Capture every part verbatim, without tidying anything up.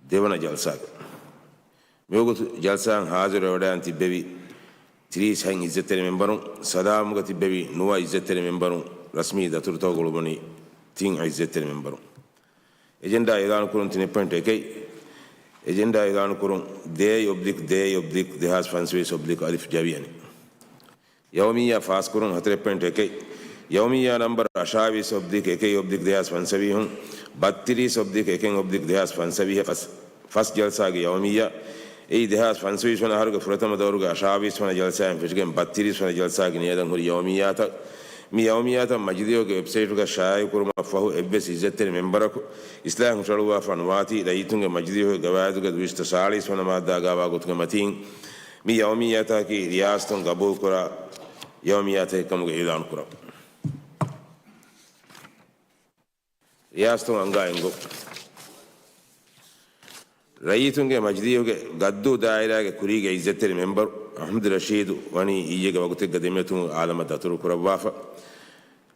ދެވަނަ ޖަލްސާގެ. މިވަގުތު ޖަލްސާއަށް ހާޒިރުވެވަޑައިގެން ތިއްބެވި ތިރީސް ހަތް އިއްޒަތްތެރި މެމްބަރުން، ސަލާމުގަ ތިއްބެވި ނުވަ އިއްޒަތްތެރި މެމްބަރުން، ރަސްމީ ދަތުރުތަކުގަ އުޅުއްވަނީ ތިން އިއްޒަތްތެރި މެމްބަރުން. އެޖެންޑާ އިޢުލާނުކުރުން ތިނެއް ޕޮއިންޓް އެކެއް، އެޖެންޑާ އިޢުލާނުކުރުން ދޭއް އޮބްލިކް ދޭއް އޮބްލިކް ދެހާސް ފަންސަވީސް އޮބްލިކް އަލިފް ޖަވިއަނީ. ޔައުމިއްޔާ ފާސްކުރުން ހަތަރެއް ޕޮއިންޓް އެކެއް، ޔައުމިއްޔާ ނަމްބަރު އަށާވީސް އޮބްލިކް އެކެއް އޮބްލިކް ދެހާސް ފަންސަވީހުން ބައްތިރީސް އޮބްލިކް އެކެއް އޮބްލިކް ދެހާސް ފަންސަވީހަށް ފަސް، ފަސް ޖަލްސާގެ ޔައުމިއްޔާ. އެއީ ދެހާސް ފަންސަވީސް ވަނަ އަހަރުގެ ފުރަތަމަ ދައުރުގެ އަށާވީސް ވަނަ ޖަލްސާއިން ފެށިގެން ބައްތިރީސް ވަނަ ޖަލްސާގެ ނިޔަލަށް ހުރި ޔައުމިއްޔާތައް. މި ޔައުމިއްޔާތައް މަޖިލީހުގެ ވެބްސައިޓުގަ ޝާއިޢުކުރުމަށް ފަހު އެއްވެސް އިއްޒަތްތެރި މެމްބަރަކު އިސްލާހް ހުށަހަޅުއްވާފަ ނުވާތީ، ރައްޔިތުންގެ މަޖިލީހުގެ ގަވާއިދުގެ ދުއިސައްތަ ސާޅީސް ވަނަ މާއްދާގައިވާ ގޮތުގެ މަތީން މި ޔައުމިއްޔާތަކަކީ ރިޔާސަތުން ގަބޫލުކުރާ ޔައުމިއްޔާތަކެއް ކަމުގައި އިޢުލާނު ކުރަން. ރިޔާސަތުން އަންގާ އެންގުން. ރައްޔިތުންގެ މަޖިލީހުގެ ގައްދޫ ދާއިރާގެ ކުރީގެ އިއްޒަތްތެރި މެމްބަރު އަޙްމަދު ރަޝީދު ވަނީ އިއްޔެގެ ވަގުތެއްގަ ދެމިއޮތުމުގެ އާލަމަށް ދަތުރު ކުރައްވާފަ.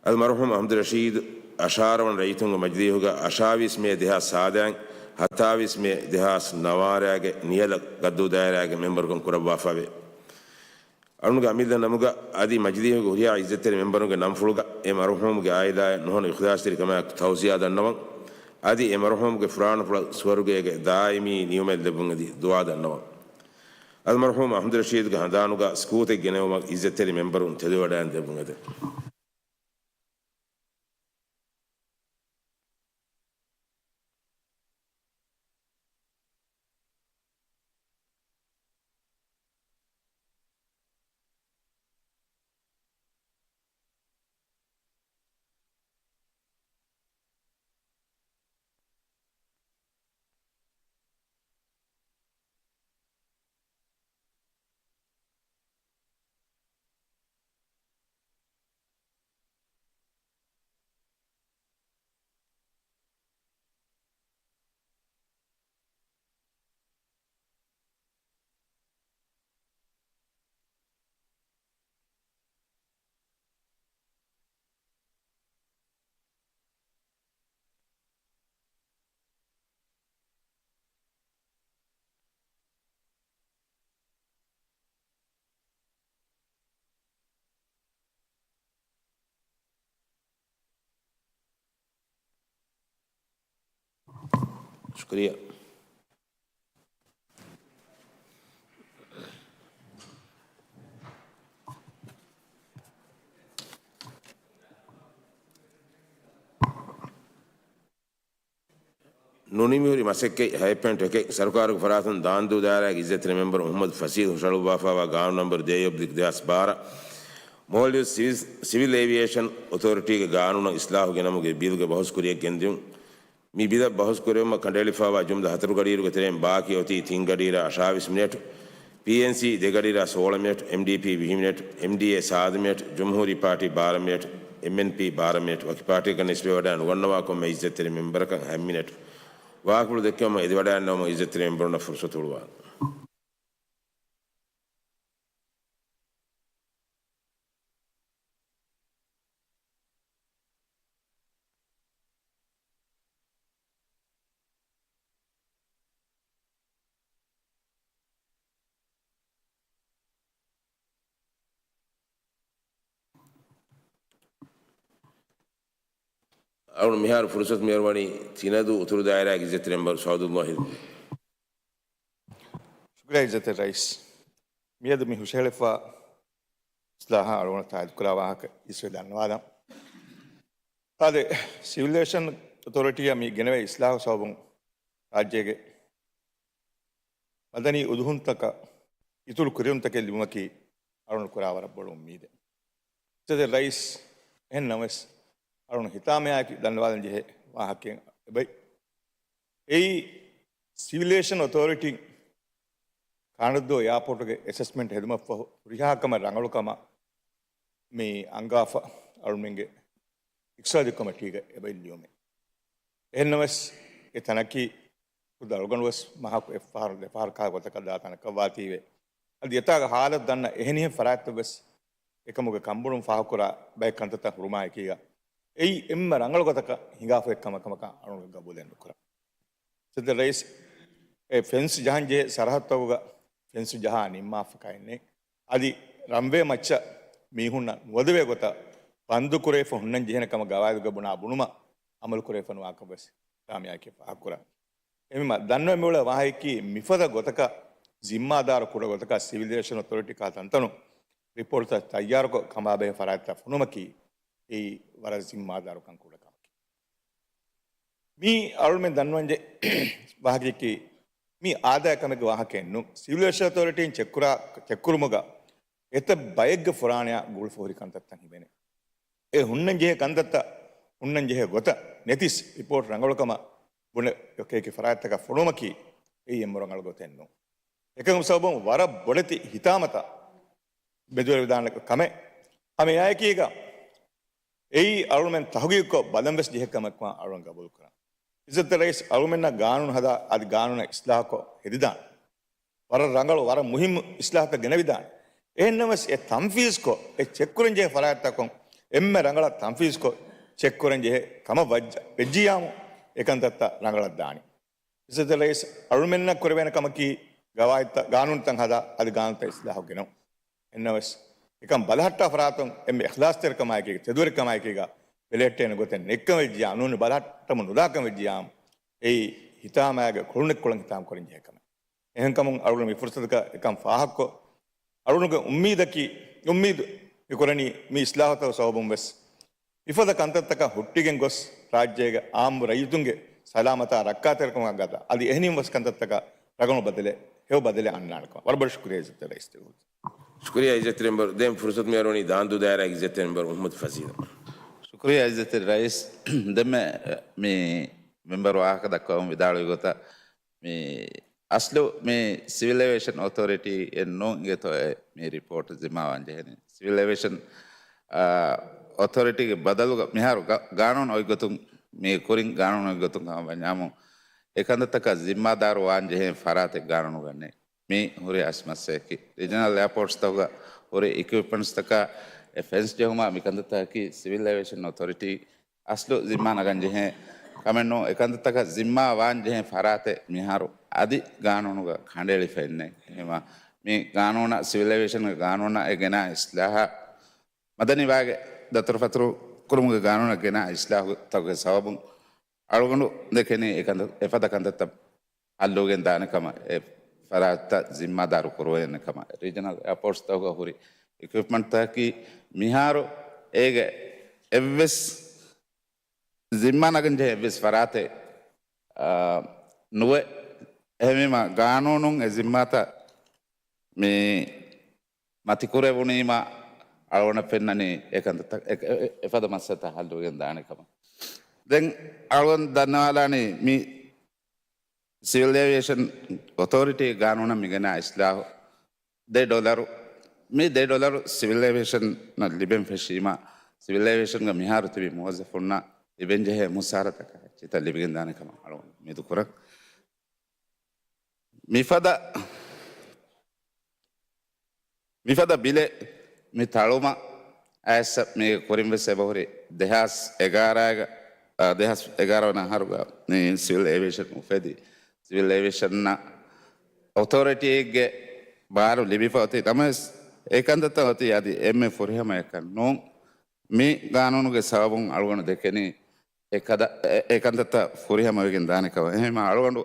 އަލްމަރްޙޫމް އަޙްމަދު ރަޝީދު އަށާރަ ވަނަ ރައްޔިތުންގެ މަޖިލީހުގަ އަށާވީސް މޭ ދެހާސް ސާދައިން ހަތާވީސް މޭ ދެހާސް ނަވާރައިގެ ނިޔަލަށް ގައްދޫ ދާއިރާގެ މެމްބަރުކަން ކުރައްވާފަވޭ. އަޅުންގެ އަމިއްލަ ނަމުގަ އަދި މަޖިލީހުގެ ހުރިހާ އިއްޒަތްތެރި މެމްބަރުންގެ ނަންފުޅުގަ އެ މަރުޙޫމުގެ އާއިލާއަށް ނުހަނު އިޚްލާޞްތެރިކަމާއެކު ތައުޒިޔާ ދަންނަވަން. އަދި އެ މަރުޙޫމުގެ ފުރާނަފުޅަށް ސުވަރުގޭގެ ދާއިމީ ނިޢުމަތް ލެއްވުން އެދި ދުޢާ ދަންނަވަން. އަލްމަރްޙޫމް އަޙްމަދު ރަޝީދުގެ ހަނދާނުގަ ސްކޫތެއް ގެނެވުމަށް އިއްޒަތްތެރި މެމްބަރުން ތެދުވެވަޑައިގެން ދެއްވުން އެދެން. ޝުކުރިއްޔާ. ނުނިމިހުރި މަސައްކަތް ހައެއް ޕޮއިންޓް އެކެއް، ސަރުކާރުގެ ފަރާތުން ދާންދޫ ދާއިރާގެ އިއްޒަތްތެރި މެމްބަރު މުޙައްމަދު ފަސީހު ހުށަހަޅުއްވާފައިވާ ގާނޫނު ނަންބަރު ދޭއް އޮބްލިކް ދެހާސް ބާރަ، މޯލްޑިވްސް ސިވިލް، ސިވިލް އޭވިއޭޝަން އޮތޯރިޓީގެ ގާނޫނަށް އިސްލާހުގެ ނަމުގެ ބިލްގެ ބަހުސް ކުރިއަށް ގެންދިއުން. މި ބިލަށް ބަހުސް ކުރެވުމަށް ކަނޑައެޅިފައިވާ ޖުމްލަ ހަތަރު ގަޑިއިރުގެ ތެރެއިން ބާކީ އޮތީ ތިން ގަޑިއިރާ އަށާވީސް މިނެޓު، ޕީއެންސީ ދެ ގަޑިއިރާ ސޯޅަ މިނެޓު، އެމްޑީޕީ ވިހި މިނެޓު، އެމްޑީއޭ ސާދަ މިނެޓު، ޖުމްހޫރީ ޕާޓީ ބާރަ މިނެޓު، އެމްއެންޕީ ބާރަ މިނެޓު، ވަކި ޕާޓީއަކަށް ނިސްބަތްވެވަޑައި ނުގަންނަވާ ކޮންމެ އިއްޒަތްތެރި މެމްބަރަކަށް ހަތް މިނެޓު. ވާހަކަފުޅު ދެއްކެވުމަށް އެދިވަޑައިގަންނަވަމުން އިއްޒަތްތެރި މެމްބަރުންނަށް ފުރުސަތު ހުޅުވާނެ. އަޅުން މިހާރު ފުރުސަތު މިއަރުވަނީ ތިނަދޫ އުތުރު ދާއިރާގެ އިއްޒަތްތެރި މެމްބަރު ސައުދުﷲ. ޝުކުރިއްޔާ އިއްޒަތްތެރި ރައީސް. މިއަދު މި ހުށަހެޅިފަ އިސްލާހާ އަޅުގަނޑު ތާއީދުކުރާ ވާހަކަ އިސްވެ ދަންނަވާލަން. އާދެ، ސިވިލް އޭވިއޭޝަން އޮތޯރިޓީއަށް މި ގެނެވޭ އިސްލާހު ސަބަބުން ރާއްޖޭގެ މަދަނީ އުދުހުންތަކަށް އިތުރު ކުރިއުންތަކެއް ލިބުމަކީ އަޅުގަނޑު ކުރާ ވަރަށް ބޮޑު އުއްމީދެއް. އިއްޒަތްތެރި ރައީސް، އެހެން ނަމަވެސް، އަޅުގަނޑު ހިތާމަޔާއެކީ ދަންނަވާލަން ޖެހޭ ވާހަކައެއް އެބައި. އެއީ، ސިވިލް އޭވިއޭޝަން އޮތޯރިޓީން ކާނަދޫ އެއާޕޯޓުގެ އެސެސްމަންޓް ހެދުމަށްފަހު ހުރިހާ ކަމަށް ރަނގަޅު ކަމަށް މި އަންގާފަ އަޅުމެންގެ އިޤްތިޞާދީ ކޮމިޓީގަ އެބައި ލިޔުމެއް. އެހެންނަމަވެސް، އެ ތަނަކީ ޚުދު އަޅުގަނޑުވެސް މަހަކު އެއްފަހަރު ދެފަހަރު ކާ ގޮތަކަށް ދާ ތަނަކަށް ވާތީވެ. އަދި އެތާގަ ހާލަތު ދަންނަ އެހެނިހެން ފަރާތްތައްވެސް އެކަމުގެ ކަންބޮޑުން ފާހަގަކުރާ ބައެއް ކަންތައްތައް ހުރުމާއެކީގަ، އެއީ އެންމެ ރަނގަޅު ގޮތަކަށް ހިނގާފައި ކަމަށް ކަމަކަށް އަޅުގަނޑު ގަބޫލެއް ނުކުރަން. ސިއްދަ ރައީސް، އެ ފެންސް ޖަހަން ޖެހޭ ސަރަހައްދުތަކުގަ ފެންސް ޖަހާ ނިންމާފަކައެއް ނެތް. އަދި ރަންވޭ މައްޗަށް މީހުންނަށް ނުވަދެވޭ ގޮތަށް ބަންދުކުރެވިފަ ހުންނަން ޖެހޭނެ ކަމަށް ގަވާއިދުގަ ބުނާ ބުނުމަށް އަމަލު ކުރެވިފަ ނުވާކަން ވެސް އިސްލާމިއްޔާއެކީ ފާހަގަކުރާ. އެހެންވީމަ ދަންނަވަން މިއުޅޭ ވާހަކައަކީ މިފަދަ ގޮތަކަށް ޒިންމާދާރު ކުޑަ ގޮތަކަށް ސިވިލް އޭވިއޭޝަން އޮތޯރިޓީ ކަހަލަ ތަންތަނުން ރިޕޯޓްތައް ތައްޔާރުކޮށް ކަމާބެހޭ ފަރާތްތައް ފޮނުވުމަކީ އެއީ ވަރަށް ޒިންމާދާރުކަން ކުޑަ ކަމަކީ. މީ އަޅުމެން ދަންނަވަންޖެހޭ ވާހަކައަކީ މީ އާދައިގެ ކަމެއްގެ ވާހަކައެއް ނޫން. ސިވިލް އޭވިއޭޝަން އޮތޯރިޓީން ޗެކްކުރާ، ޗެކްކުރުމުގަ އެތައް ބައެއްގެ ފުރާނަޔާ ގުޅިފަ ހުރި ކަންތައްތައް ހިމެނޭ. އެ ހުންނަން ޖެހޭ ކަންތައްތައް ހުންނަން ޖެހޭ ގޮތަށް ނެތިސް ރިޕޯޓް ރަނގަޅު ކަމަށް ބުނެ އެކި އެކި ފަރާތްތަކަށް ފޮނުވުމަކީ އެއީ އެންމެ ރަނގަޅު ގޮތެއް ނޫން. އެކަމުގެ ސަބަބުން ވަރަށް ބޮޑެތި ހިތާމަތައް މެދުވެރިވެދާނެ ކަމެއް. ހަމަ އެއާއެކީގަ އެއީ އަޅުމެން ތަހުގީގުކޮށް ބަލަން ވެސް ޖެހޭ ކަމެއްކަމަށް އަޅުގަނޑު ގަބޫލުކުރަން. އިއްޒަތްތެރި ރައީސް އަޅުމެންނަށް ގާނޫނު ހަދާ އަދި ގާނޫނަށް އިސްލާހުކޮށް ހެދިދާނެ. ވަރަށް ރަނގަޅު، ވަރަށް މުހިއްމު އިސްލާހުތައް ގެނެވިދާނެ. އެހެންނަމަވެސް އެ ތަންފީޒްކޮށް، އެ ޗެކްކުރަން ޖެހޭ ފަރާތްތަކުން އެންމެ ރަނގަޅަށް ތަންފީޒްކޮށް ޗެކްކުރަން ޖެހޭ ކަމަށް ވައްޖަ-، ވެއްޖިއްޔާމު އެކަންތައްތައް ރަނގަޅަށް ދާނީ. އިއްޒަތްތެރި ރައީސް އަޅުމެންނަށް ކުރެވޭނެ ކަމަކީ ގަވާއިދުތައް، ގާނޫނުތައް ހަދާ އަދި ގާނޫނުތައް އިސްލާހު ގެނައުން. އެހެންނަމަވެސް އެކަން ބަލަހައްޓާ ފަރާތުން އެންމެ އިޚްލާޞްތެރިކަމާއެކީގަ، ތެދުވެރިކަމާއެކީގަ ބެލެހެއްޓޭނެ ގޮތެއް ނެތްކަމަށް ވެއްޖިއްޔާ، ނޫނީ ބަލަހައްޓަމުން ނުދާކަމަށް ވެއްޖިއްޔާ، އެއީ ހިތާމައިގެ ކޮޅުނެއްކޮޅަށް ހިތާމަ ކުރަން ޖެހޭ ކަމެއް. އެހެންކަމުން އަޅުގަނޑު މި ފުރުސަތުގަ އެކަން ފާހަގަކޮށް، އަޅުގަނޑުގެ އުއްމީދަކީ، އުއްމީދު މި ކުރަނީ މި އިސްލާހުތައް ސަބަބުން ވެސް މިފަދަ ކަންތައްތަކަށް ހުއްޓިގެން ގޮސް، ރާއްޖޭގެ އާއްމު ރައްޔިތުންގެ ސަލާމަތާ ރައްކާތެރިކަމަށް ގަދަ، އަދި އެހެނިން ވެސް ކަންތައްތަކަށް ރަގަނު ބަދަލެއް، ހެޔޮ ބަދަލެއް އަންނާނެ ކަމަށް. ވަރަށް ބޮޑަށް ޝުކުރިއްޔާ އިއްޒަތްތެރި ރައީސް. ޝުކުރިއްޔާ އިއްޒަތްތެރި މެމްބަރު. ދެން ފުރުސަތު މި އަރުވަނީ ދާންދޫ ދާއިރާގެ އިއްޒަތްތެރި މެމްބަރު މުޙައްމަދު ފަޒީލަށް. ޝުކުރިއްޔާ އިއްޒަތްތެރި ރައީސް. ދެންމެ މި މެމްބަރު ވާހަކަ ދައްކަވަމުން ވިދާޅުވި ގޮތަށް، މި އަސްލު މި ސިވިލް އޭވިއޭޝަން އޮތޯރިޓީ އެއް ނޫން އިނގޭތޯއޭ މި ރިޕޯޓް ޒިންމާވާން ޖެހެނީ. ސިވިލް އޭވިއޭޝަން، އާ، އޮތޯރިޓީގެ ބަދަލުގަ މިހާރު ގަ-، ގާނޫނު އޮތްގޮތުން، މި ކުރިން ގާނޫނު އޮތްގޮތުން ހަމަ ވަންޏާމު، އެ ކަންތައްތަކަށް ޒިންމާދާރު ވާން ޖެހޭ ފަރާތެއް ގާނޫނުގަ ނެތް. މީ ހުރިހާ މައްސަލައަކީ. ރީޖަނަލް އެއާޕޯޓްސްތަކުގަ ހުރި އިކްއިޕްމަންޓްސްތަކާ އެ ފެންސް ޖެހުމާ މި ކަންތައްތަކަކީ ސިވިލް އޭވިއޭޝަން އޮތޯރިޓީ އަސްލު ޒިންމާ ނަގަން ޖެހޭ ކަމެއް ނޫން. އެ ކަންތައްތަކަށް ޒިންމާ ވާން ޖެހޭ ފަރާތެއް މިހާރު އަދި ގާނޫނުގަ ކަނޑައެޅިފައެއް ނެތް. އެހެންވީމާ، މި ގާނޫނަށް، ސިވިލް އޭވިއޭޝަންގެ ގާނޫނަށް އެ ގެނާ އިސްލާހަށް، މަދަނީ ވާގެ ދަތުރުފަތުރު ކުރުމުގެ ގާނޫނަށް ގެނާ އިސްލާހުތަކުގެ ސަބަބުން އަޅުގަނޑު ދެކެނީ އެ ކަންތައް، އެފަދަ ކަންތައްތައް ހައްލުވެގެން ދާނެ ކަމަށް، އެ ފަރާތްތައް ޒިންމާދާރު ކުރުވޭނެ ކަމަށް. ރީޖަނަލް އެއާޕޯޓްސްތަކުގަ ހުރި އިކްއިޕްމަންޓްތަކަކީ މިހާރު އޭގެ އެއްވެސް ޒިންމާ ނަގަން ޖެހޭ އެއްވެސް ފަރާތެއް، އާ، ނުވޭ. އެހެންވީމާ، ގާނޫނުން އެ ޒިންމާތައް މި މަތިކުރެވުނީމާ، އަޅުގަނޑަށް ފެންނަނީ އެ ކަންތައްތައް، އެ، އެ، އެފަދަ މައްސަލަތައް ހައްލުވެގެން ދާނެ ކަމަށް. ދެން އަޅުގަނޑު ދަންނަވާލާނީ މި ސިވިލް އޭވިއޭޝަން އޮތޯރިޓީ ގާނޫނަށް މި ގެނާ އިސްލާހު ދެ ޑޮލަރު، މި ދެ ޑޮލަރު ސިވިލް އޭވިއޭޝަނަށް ލިބެން ފެށީމާ، ސިވިލް އޭވިއޭޝަންގަ މިހާރު ތިބި މުވައްޒަފުންނަށް ލިބެންޖެހޭ މުސާރަތަކަށް އެއްޗިތައް ލިބިގެން ދާނެ ކަމަށް އަޅުގަނޑު އުއްމީދު ކުރަން. މިފަދަ، މިފަދަ ބިލެއް މި ތަޅުމަށް އައިސް މީގެ ކުރިން ވެސް އެބަހުރި ދެހާސް އެގާރައިގަ، އާ، ދެހާސް އެގާރަ ވަނަ އަހަރުގަ މި ސިވިލް އޭވިއޭޝަން އުފެދި، ސިވިލް އޭވިއޭޝަންއަށް އޮތޯރިޓީއެއްގެ ބާރު ލިބިފަ އޮތީ. ނަމަވެސް، އެ ކަންތައްތައް އޮތީ އަދި އެންމެ ފުރިހަމަޔަކަށް ނޫން. މި ގާނޫނުގެ ސަބަބުން އަޅުގަނޑު ދެކެނީ އެ ކަދަ-، އެ، އެ ކަންތައްތައް ފުރިހަމަވެގެން ދާނެ ކަމަށް. އެހެންވީމާ، އަޅުގަނޑު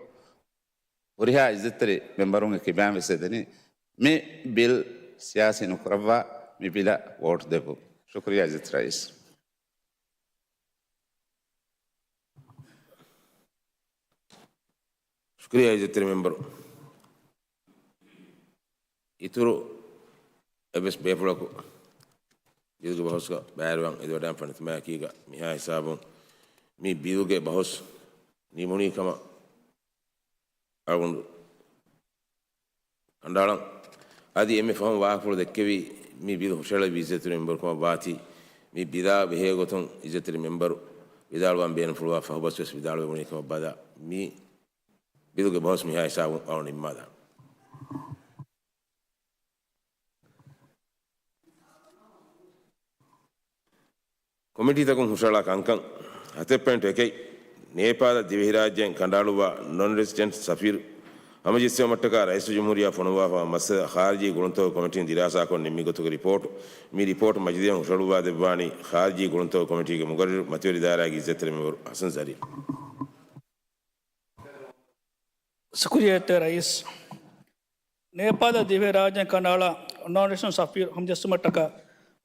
ހުރިހާ އިއްޒަތްތެރި މެމްބަރުންގެ ކިބައިން ވެސް އެދެނީ މި ބިލް ސިޔާސީ ނުކުރައްވާ، މި ބިލަށް ވޯޓް ދެއްވުން. ޝުކުރިއްޔާ އިއްޒަތްތެރި ރައީސް. ޝުކުރިއްޔާ އިއްޒަތްތެރި މެމްބަރު. އިތުރު އެއްވެސް ބޭފުޅަކު ބިލްގެ ބަހުސްގަ ބައިވެރިވާން އެދިވަޑައިގެންފަ ނެތުމާއެކީގަ، މިހާ ހިސާބުން މި ބިލްގެ ބަހުސް ނިމުނީ ކަމަށް އަޅުގަނޑު ކަނޑައަޅަން. އަދި އެންމެ ފަހުން ވާހަކަފުޅު ދެއްކެވި މި ބިލް ހުށަހެޅެވި އިއްޒަތްތެރި މެމްބަރު ކަމަށް ވާތީ، މި ބިލާ ބެހޭ ގޮތުން އިއްޒަތްތެރި މެމްބަރު ވިދާޅުވާން ބޭނުންފުޅުވާ ފަހުބަސް ވެސް ވިދާޅުވެވުނީ ކަމަށް ބަލާ، މި ބިލުގެ ބަހުސް މިހާ ހިސާބުން އަޅުގަނޑު ނިންމާލާނަން. ކޮމިޓީތަކުން ހުށަހަޅާ ކަންކަން. ހަތެއް ޕޮއިންޓު އެކެއް، ނޭޕާލަށް ދިވެހިރާއްޖޭން ކަނޑައަޅުއްވާ ނޮން ރެޒިޑެންޓް ސަފީރު ހަމަޖެއްސުމަށްޓަކާ ރައީސުލްޖުމްހޫރިއްޔާ ފޮނުއްވާފަ މައްސަލަ ޚާރިޖީ ގުޅުންތަކުގެ ކޮމިޓީން ދިރާސާކޮށް ނިންމި ގޮތުގެ ރިޕޯޓު. މި ރިޕޯޓު މަޖިލީހަށް ހުށަހަޅުއްވާދެއްވާނީ ޚާރިޖީ ގުޅުންތަކުގެ ކޮމިޓީގެ މުގައްރިރު މަތިވެރި ދާއިރާގެ އިއްޒަތްތެރި މެމްބަރު ހަސަން ޒަރީން. ޝުކުރިއްޔާ އިއްޒަތްތެރި ރައީސް. ނޭޕާލަށް ދިވެހިރާއްޖޭން ކަނޑައަޅާ ނޮން ރެސިޑެންޓް ސަފީރު ހަމަޖެއްސުމަށްޓަކާ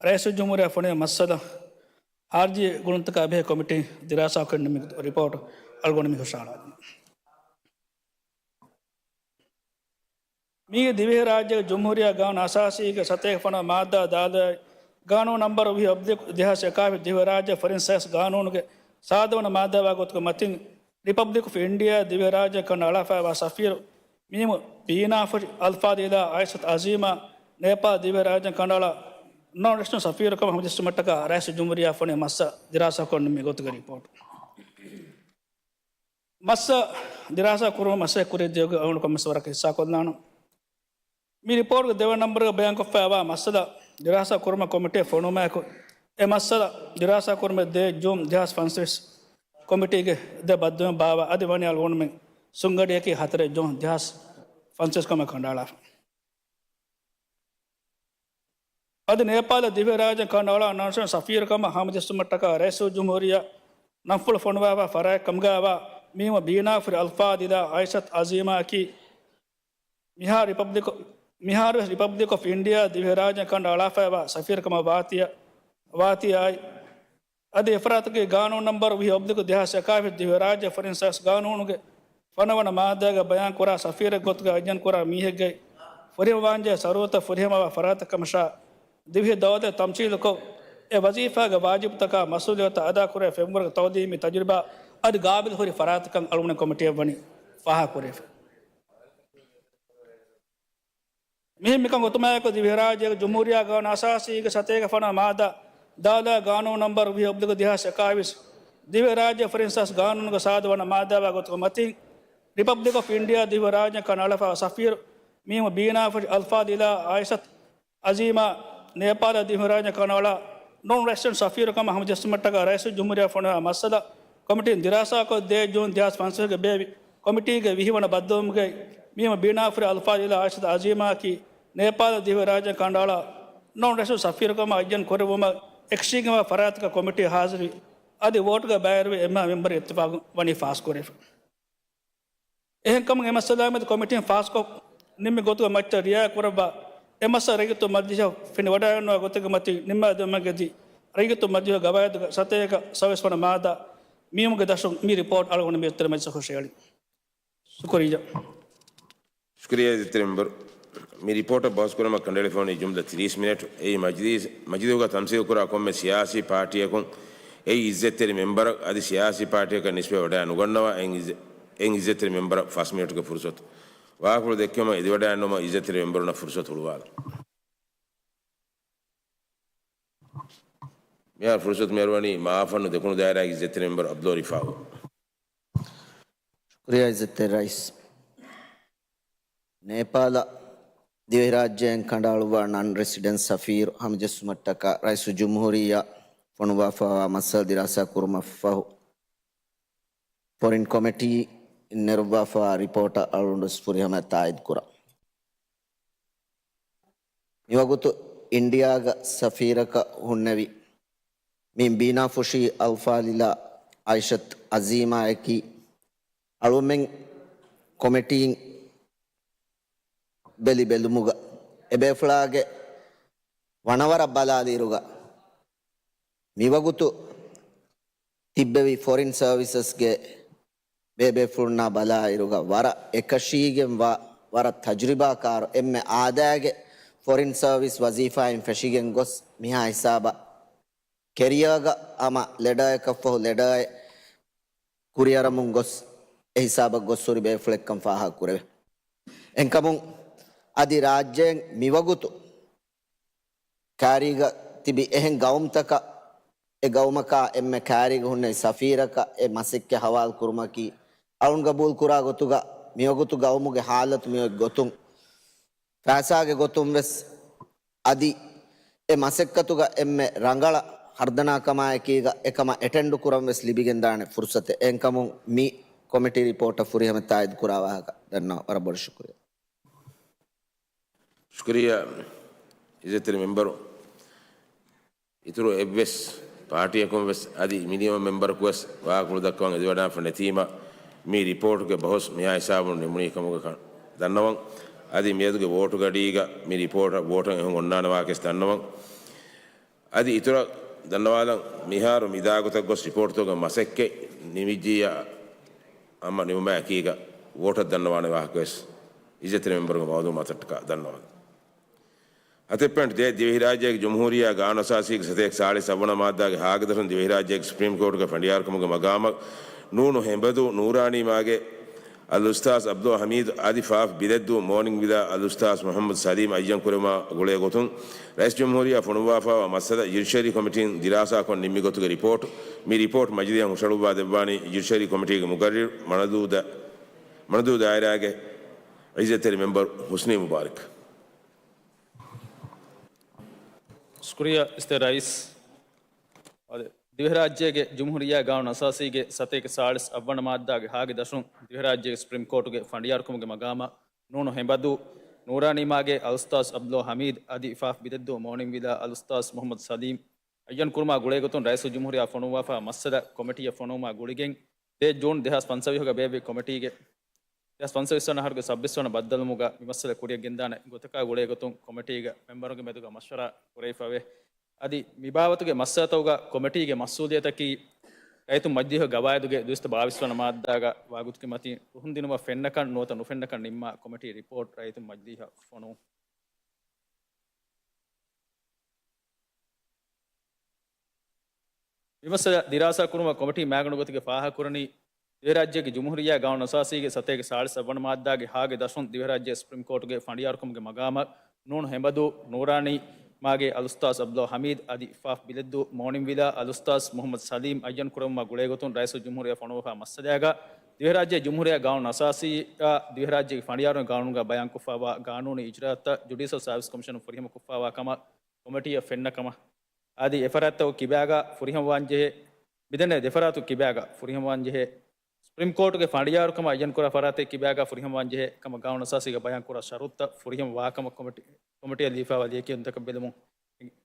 ރައީސުލްޖުމްހޫރިއްޔާ ފޮނުވި މައްސަލަ ޚާރިޖީ ގުޅުންތަކާ ބެހޭ ކޮމިޓީން ދިރާސާކޮށް ނިންމި ރިޕޯޓު އަޅުގަނޑު މި ހުށަހަޅާލަން. މީގެ ދިވެހިރާއްޖޭގެ ޖުމްހޫރިއްޔާ ގާނޫނު އަސާސީގެ ސަތޭކަ ފަނަރަ މާއްދާ ދާލާއި، ގާނޫނު ނަންބަރު ވިހި އޮބްލިކް ދެހާސް އެކާވީސް ދިވެހިރާއްޖޭ ފޮރިން ސާސް ގާނޫނުގެ ސާދަވަނަ މާއްދާ ވާ ގޮތުގެ މަތިން، ރިޕަބްލިކް އޮފް އިންޑިއާ ދިވެހިރާއްޖޭ ކަނޑައަޅާފައިވާ ސަފީރު މީމު ބީނާފުށި އަލްފާޟިލާ އައިޝަތު އަޒީމާ، ނޭޕާލް ދިވެހިރާއްޖޭ ކަނޑައަޅާ ނޮން ރެސިޑެންޓް ސަފީރުކަމަށް ހަމަޖެއްސުމަށްޓަކާ ރައީސުލްޖުމްހޫރިއްޔާ ފޮނުވި މައްސަލަ ދިރާސާކޮށް ނިންމި ގޮތުގެ ރިޕޯޓު. މައްސަލަ ދިރާސާ ކުރުމަށް މަސައްކަތް ކުރި ދިޔައީގެ އަޅުގަނޑު ކޮންމެސް ވަރަކަށް ހިއްސާކޮށްލާނަން. މި ރިޕޯޓުގެ ދެވަނަ ނަންބަރުގަ ބަޔާންކޮށްފައިވާ މައްސަލަ ދިރާސާ ކުރުމަށް ކޮމިޓީއަށް ފޮނުވުމާއެކު، އެ މައްސަލަ ދިރާސާ ކުރުމަށް ދޭއް ޖޫން ދެހާސް ފަންސަވީސް ކޮމިޓީގެ ދެ ބައްދަލުވުން ބާއްވާ އަދި ވަނީ އަޅުގަނޑުމެން ސުންގަޑިއަކީ ހަތަރެއް ޖޫން ދެހާސް ފަންސަވީސް ކަމަށް ކަނޑައަޅާފަ. އަދި ނޭޕާލަށް ދިވެހިރާއްޖޭން ކަނޑައަޅާ ނަން ރެސިޑެންޓް ސަފީރުކަމަށް ހަމަޖެއްސުމަށްޓަކާ ރައީސުލްޖުމްހޫރިއްޔާ ނަންފުޅު ފޮނުވާފަ ފަރާތް ކަމުގައިވާ މީމު ބީނާފުށި އަލްފާޟިލާ އައިޝަތު އަޒީމާއަކީ މިހާރު ރިޕަބްލިކް، މިހާރުވެސް ރިޕަބްލިކް އޮފް އިންޑިއާ ދިވެހިރާއްޖޭން ކަނޑައަޅާފައިވާ ސަފީރުކަމަށް ވާތީ، ވާތީ އާއި، އަދި އެފަރާތުގެ ގާނޫނު ނަންބަރު ވިހި އޮބްލިކް ދެހާސް އެކާވީސް ދިވެހިރާއްޖޭ ފޮރިން ސާސް ގާނޫނުގެ ފަނަވަނަ މާއްދާގަ ބަޔާންކުރާ ސަފީރެއް ގޮތުގަ އައްޔަންކުރާ މީހެއްގައި ފުރިހަމަވާންޖެހޭ ޝަރުތުތައް ފުރިހަމަވާ ފަރާތެއް ކަމަށާ، ދިވެހި ދައުލަތް ތަމްސީލުކޮށް، އެ ވަޒީފާގެ ވާޖިބުތަކާ މަސްއޫލިއްޔަތާ އަދާކުރެވޭ ފެންވަރުގެ ތައުލީމީ ތަޖުރިބާ އަދި ގާބިލު ހުރި ފަރާތަކަށް އަޅުގަނޑު ކޮމިޓީއަށް ވަނީ ފާހަގަކުރެވިފަ. މިހެން މިކަން އޮތުމާއެކު، ދިވެހިރާއްޖޭގެ ޖުމްހޫރިއްޔާ ގާނޫނު އަސާސީގެ ސަތޭކަ ފަނަރަ މާއްދާ ދާލާ ގާނޫނު ނަންބަރު ވިހި އޮބްލިކް ދެހާސް އެކާވީސް، ދިވެހިރާއްޖޭ ފޮރިން ސާސް ގާނޫނުގެ ސާދަވަނަ މާއްދާވާ ގޮތުގެ މަތިން، ރިޕަބްލިކް އޮފް އިންޑިއާ ދިވެހިރާއްޖޭން ކަނޑައަޅާފައިވާ ސަފީރު މީމު ބީނާފުށި އަލްފާޟިލާ އައިޝަތު އަޒީމާ، ނޭޕާލަށް ދިވެހިރާއްޖޭން ކަނޑައަޅާ ނޮން ރެސިޑެންޓް ސަފީރުކަމަށް ހަމަޖެއްސުމަށްޓަކާ ރައީސުލްޖުމްހޫރިއްޔާ ފޮނުވާ މައްސަލަ ކޮމިޓީން ދިރާސާކޮށް، ދޭއް ޖޫން ދެހާސް ފަންސަވީސްގެ ބޭއްވި ކޮމިޓީގެ ވިހިވަނަ ބައްދަލުވުމުގައި މީމު ބީނާފުށި އަލްފާޟިލާ އައިޝަތު އަޒީމާއަކީ ނޭޕާލަށް ދިވެހިރާއްޖޭން ކަނޑައަޅާ ނޮން ރެސިޑެންޓް ސަފީރުކަމަށް އައްޔަން ކުރެއްވުމަށް އެކްސްޗޭންޖް ވާ ފަރާތަކަށް ކޮމިޓީ ހާޒިރުވި އަދި ވޯޓުގަ ބައިވެރިވެ އެންމެހާ މެމްބަރުން އިއްތިފާގު ވަނީ ފާސްކުރެވިފަ. އެހެންކަމުން އެ މައްސަލާ މެދު ކޮމިޓީން ފާސްކޮށް ނިންމި ގޮތުގެ މައްޗަށް ރިއާ ކުރައްވާ، އެ މައްސަލަ ރައްޔިތުން މަޖިލީހަށް ފެނިވަޑައިގަންނަވާ ގޮތުގެ މަތިން ނިންމާދިނުމަށް ގެންދި، ރައްޔިތުން މަޖިލީހުގެ ގަވާއިދުގެ ސަތޭކަ ސައުވީސް ވަނަ މާއްދާ މީމުގެ ދަށުން މި ރިޕޯޓް އަޅުގަނޑު މި އިއްޒަތްތެރި މަޖިލިސަށް ހުށަހެޅި. ޝުކުރިއްޔާ. ޝުކުރިއްޔާ އިއްޒަތްތެރި މެމްބަރު. މި ރިޕޯޓަށް ބަހުސް ކުރުމަށް ކަނޑައެޅިފަ ވަނީ ޖުމްލަ ތިރީސް މިނެޓް. އެއީ މަޖިލީސް، މަޖިލީހުގަ ތަމްސީލު ކުރާ ކޮންމެ ސިޔާސީ ޕާޓީއަކުން އެއީ އިއްޒަތްތެރި މެމްބަރަށް އަދި ސިޔާސީ ޕާޓީއަކަށް ނިސްބަތް ވަޑައި ނުގަންނަވާ އެއިން އިއްޒަ-، އެއިން އިއްޒަތްތެރި މެމްބަރަށް ފަސް މިނެޓުގެ ފުރުސަތު. ވާހަކަފުޅު ދެއްކެވުމަށް އެދިވަޑައިގަންނަވުމަށް އިއްޒަތްތެރި މެމްބަރުންނަށް ފުރުސަތު ހުޅުވާލަން. މިހާރު ފުރުސަތު މިހާރު ވަނީ މައާފަންނު ދެކުނު ދާއިރާގެ އިއްޒަތްތެރި މެމްބަރު އަބްދުﷲ ރިފާއު. ޝުކުރިއްޔާ އިއްޒަތްތެރި ރައީސް. ނޭޕާލަށް ދިވެހިރާއްޖޭން ކަނޑައަޅުއްވާ ނަން ރެސިޑެންޓް ސަފީރު ހަމަޖެއްސުމަށްޓަކާ ރައީސުލްޖުމްހޫރިއްޔާ ފޮނުވާފައިވާ މައްސަލަ ދިރާސާ ކުރުމަށް ފަހު، ފޮރިން ކޮމިޓީއިން ނެރުއްވާފައިވާ ރިޕޯޓަށް އަޅުގަނޑު ވެސް ފުރިހަމަ ތާއީދު ކުރަން. މިވަގުތު އިންޑިއާގަ ސަފީރަކަށް ހުންނެވި މި ބީނާފުށީ އަލްފާޟިލާ އައިޝަތު އަޒީމާއަކީ އަޅުމެން ކޮމިޓީން ބެލި ބެލުމުގަ އެބޭފުޅާގެ ވަނަވަރަށް ބަލާލިއިރުގަ މިވަގުތު ތިއްބެވި ފޮރިން ސަރވިސަސްގެ ބޭބޭފުޅުންނާ ބަލާއިރުގަ ވަރަށް އެކަށީގެންވާ، ވަރަށް ތަޖުރިބާކާރު އެންމެ އާދައިގެ ފޮރިން ސަރވިސް ވަޒީފާއިން ފެށިގެން ގޮސް މިހާ ހިސާބަށް ކެރިއާގަ ހަމަ ލެޑާއަކަށްފަހު ލެޑާއެއް ކުރިއަރަމުން ގޮސް އެ ހިސާބަށް ގޮސްހުރި ބޭފުޅެއްކަން ފާހަގަކުރެވޭ. އެހެންކަމުން އަދި ރާއްޖޭން މިވަގުތު ކާރީގަ ތިބި އެހެން ގައުމުތަކަށް، އެ ގައުމަކާ އެންމެ ކާރީގަ ހުންނެވި ސަފީރަކަށް އެ މަސައްކަތް ހަވާލު ކުރުމަކީ، އަޅުން ގަބޫލު ކުރާ ގޮތުގަ މިވަގުތު ގައުމުގެ ހާލަތު މިއޮތް ގޮތުން، ފައިސާގެ ގޮތުން ވެސް އަދި އެ މަސައްކަތުގަ އެންމެ ރަނގަޅަށް ހަރުދަނާކަމާއެކީގަ އެކަމަށް އެޓެންޑު ކުރަން ވެސް ލިބިގެންދާނެ ފުރުސަތެއް. އެހެންކަމުން މި ކޮމިޓީ ރިޕޯޓަށް ފުރިހަމަ ތާއީދު ކުރާ ވާހަކަ ދަންނަވާ. ވަރަށް ބޮޑަށް ޝުކުރިއްޔާ. ޝުކުރިއްޔާ އިއްޒަތްތެރި މެމްބަރު. އިތުރު އެއްވެސް ޕާޓީއަކުން ވެސް އަދި މިނިވަން މެމްބަރަކު ވެސް ވާހަކަފުޅު ދައްކަވަން އެދިވަޑާފަ ނެތީމަ، މި ރިޕޯޓުގެ ބަހުސް މިހާ ހިސާބުން ނިމުނީ ކަމުގަ ކަން ދަންނަވަން. އަދި މިއަދުގެ ވޯޓު ގަޑީގަ މި ރިޕޯޓަށް ވޯޓަށް އެހުން އޮންނާނެ ވާހަކަވެސް ދަންނަވަން. އަދި އިތުރަށް ދަންނަވާލަން، މިހާރު މި ދާގޮތަށް ގޮސް ރިޕޯޓްތަކުގެ މަސައްކަތް ނިމިއްޖިއްޔާ އަމަ ނިމުމާ އެކީގަ ވޯޓަށް ދަންނަވާނެ ވާހަކަވެސް އިއްޒަތްތެރި މެމްބަރުގެ މައުލޫމާތަށްޓަކާ ދަންނަވަން. ހަތެއް ޕޮއިންޓް ދޭއް، ދިވެހިރާއްޖޭގެ ޖުމްހޫރިއްޔާ ގާނޫނުއަސާސީގެ ސަތޭކަ ސާޅީސް އަށްވަނަ މާއްދާގެ ހާގެ ދަށުން ދިވެހިރާއްޖޭގެ ސުޕްރީމް ކޯޓުގެ ފަނޑިޔާރުކަމުގެ މަގާމަށް ނޫނު ހެނބަދޫ ނޫރާނީ މާގެ އަލްއުސްތާޒް އަބްދުލް ހަމީދު އަދި ފ. ބިލެއްދޫ މޯނިންވިލާ އަލްއުސްތާޒް މުޙައްމަދު ސަލީމް އައްޔަން ކުރެވުމާ ގުޅޭ ގޮތުން، ރައީސް ޖުމްހޫރިއްޔާ ފޮނުއްވާފައިވާ މައްސަލަ ޖުޑިޝަރީ ކޮމިޓީން ދިރާސާކޮށް ނިންމި ގޮތުގެ ރިޕޯޓް، މި ރިޕޯޓް މަޖިލީހަށް ހުށަހަޅުއްވާ ދެއްވާނީ ޖުޑިޝަރީ ކޮމިޓީގެ މުގައްރިރު މަނަދޫ ދަ-، މަނަދޫ ދާއިރާގެ އިއްޒަތްތެރި މެމްބަރު ހުސްނީ މުބާރަކް. ޝުކުރިއްޔާ އިއްޒަތްތެރި ރައީސް. އަދި ދިވެހިރާއްޖޭގެ ޖުމްހޫރިއްޔާ ގާނޫނުއަސާސީގެ ސަތޭކަ ސާޅީސް އަށްވަނަ މާއްދާގެ ހާގެ ދަށުން ދިވެހިރާއްޖޭގެ ސުޕްރީމް ކޯޓުގެ ފަނޑިޔާރުކަމުގެ މަގާމަށް ނޫނު ހެނބަދޫ ނޫރާނީ މާގެ އަލްއުސްތާޒް އަބްދުލް ހަމީދު އަދި ފ. ބިލެއްދޫ މޯނިންވިލާ އަލްއުސްތާޒް މުޙައްމަދު ސަލީމް އައްޔަން ކުރުމާ ގުޅޭގޮތުން ރައީސުލްޖުމްހޫރިއްޔާ ފޮނުއްވާފައިވާ މައްސަލަ ކޮމިޓީއަށް ފޮނުވުމާ ގުޅިގެން، ދޭއް ޖޫން ދެހާސް ފަންސަވީހުގަ ބޭއްވި ކޮމިޓީގެ ދެހާސް ފަންސަވީސް ވަނަ އަހަރުގެ ސައްބީސް ވަނަ ބައްދަލުވުމުގަ މި މައްސަލަ ކުރިއަށް ގެންދާނެ ގޮތަކާ ގުޅޭގޮތުން ކޮމިޓީގެ މެމްބަރުންގެ މެދުގަ މަޝްވަރާ ކުރެވިފައެވެ. އަދި މިބާވަތުގެ މައްސަލަތަކުގަ ކޮމިޓީގެ މަސްއޫލިއްޔަތަކީ ރައްޔިތުން މަޖިލީހުގެ ގަވާއިދުގެ ދުއިސައްތަ ބާވީސް ވަނަ މާއްދާގަ ވާގޮތުގެ މަތިން ރުހުންދިނުމަށް ފެންނަކަން ނުވަތަ ނުފެންނަކަން ނިންމާ ކޮމިޓީ ރިޕޯޓް ރައްޔިތުން މަޖިލީހަށް ފޮނުވުން. މި މައްސަލަ ދިރާސާ ކުރުމަށް ކޮމިޓީ މާގަނޑު ގޮތުގެ ފާހަގަކުރަނީ، ދިވެހިރާއްޖޭގެ ޖުމްހޫރިއްޔާ ގާނޫނުއަސާސީގެ ސަތޭކަ ސާޅީސް އަށްވަނަ މާއްދާގެ ހާގެ ދަށުން ދިވެހިރާއްޖޭ ސުޕްރީމް ކޯޓުގެ ފަނޑިޔާރުކަމުގެ މަގާމަށް ނޫނު ހެނބަދޫ ނޫރާނީ މާގެ އަލްއުސްތާޒް އަބްދުލް ހަމީދު އަދި ފ. ބިލެއްދޫ މޯނިންވިލާ އަލްއުސްތާޒް މުޙައްމަދު ސަލީމް އައްޔަން ކުރެވުމާ ގުޅޭގޮތުން ރައީސުލްޖުމްހޫރިއްޔާ ފޮނުއްވާފައިވާ މައްސަލައިގަ ދިވެހިރާއްޖޭ ޖުމްހޫރިއްޔާ ގާނޫނުއަސާސީއާ ދިވެހިރާއްޖޭގެ ފަނޑިޔާރުން ގާނޫނުގަ ބަޔާންކޮށްފައިވާ ގާނޫނީ އިޖްރާއަތްތައް ޖުޑީޝަލް ސާވިސް ކޮމިޝަނުން ފުރިހަމަކޮށްފައިވާ ކަމަށް ކޮމިޓީއަށް ފެންނަ ކަމަށް އަދި އެފަރާތްތަކުގެ ކިބާގަ ފުރިހަމަވާންޖެހޭ، މިދެންނެވި ދެފަރާތުގެ ކިބާގަ ފުރިހަމަވާންޖެހޭ، ސުޕްރީމް ކޯޓުގެ ފަނޑިޔާރުކަމަށް އައްޔަންކުރާ ފަރާތެއް ކިބާގަ ފުރިހަމަވާންޖެހޭ ކަމަށް ގާނޫނުއަސާސީގަ ބަޔާންކުރާ ޝަރުތުތައް ފުރިހަމަވާކަމަށް ކޮމިޓީ، ކޮމިޓީއަށް ލިޔެފައިވާ ލިޔެކިޔުންތަކަށް ބެލުމުން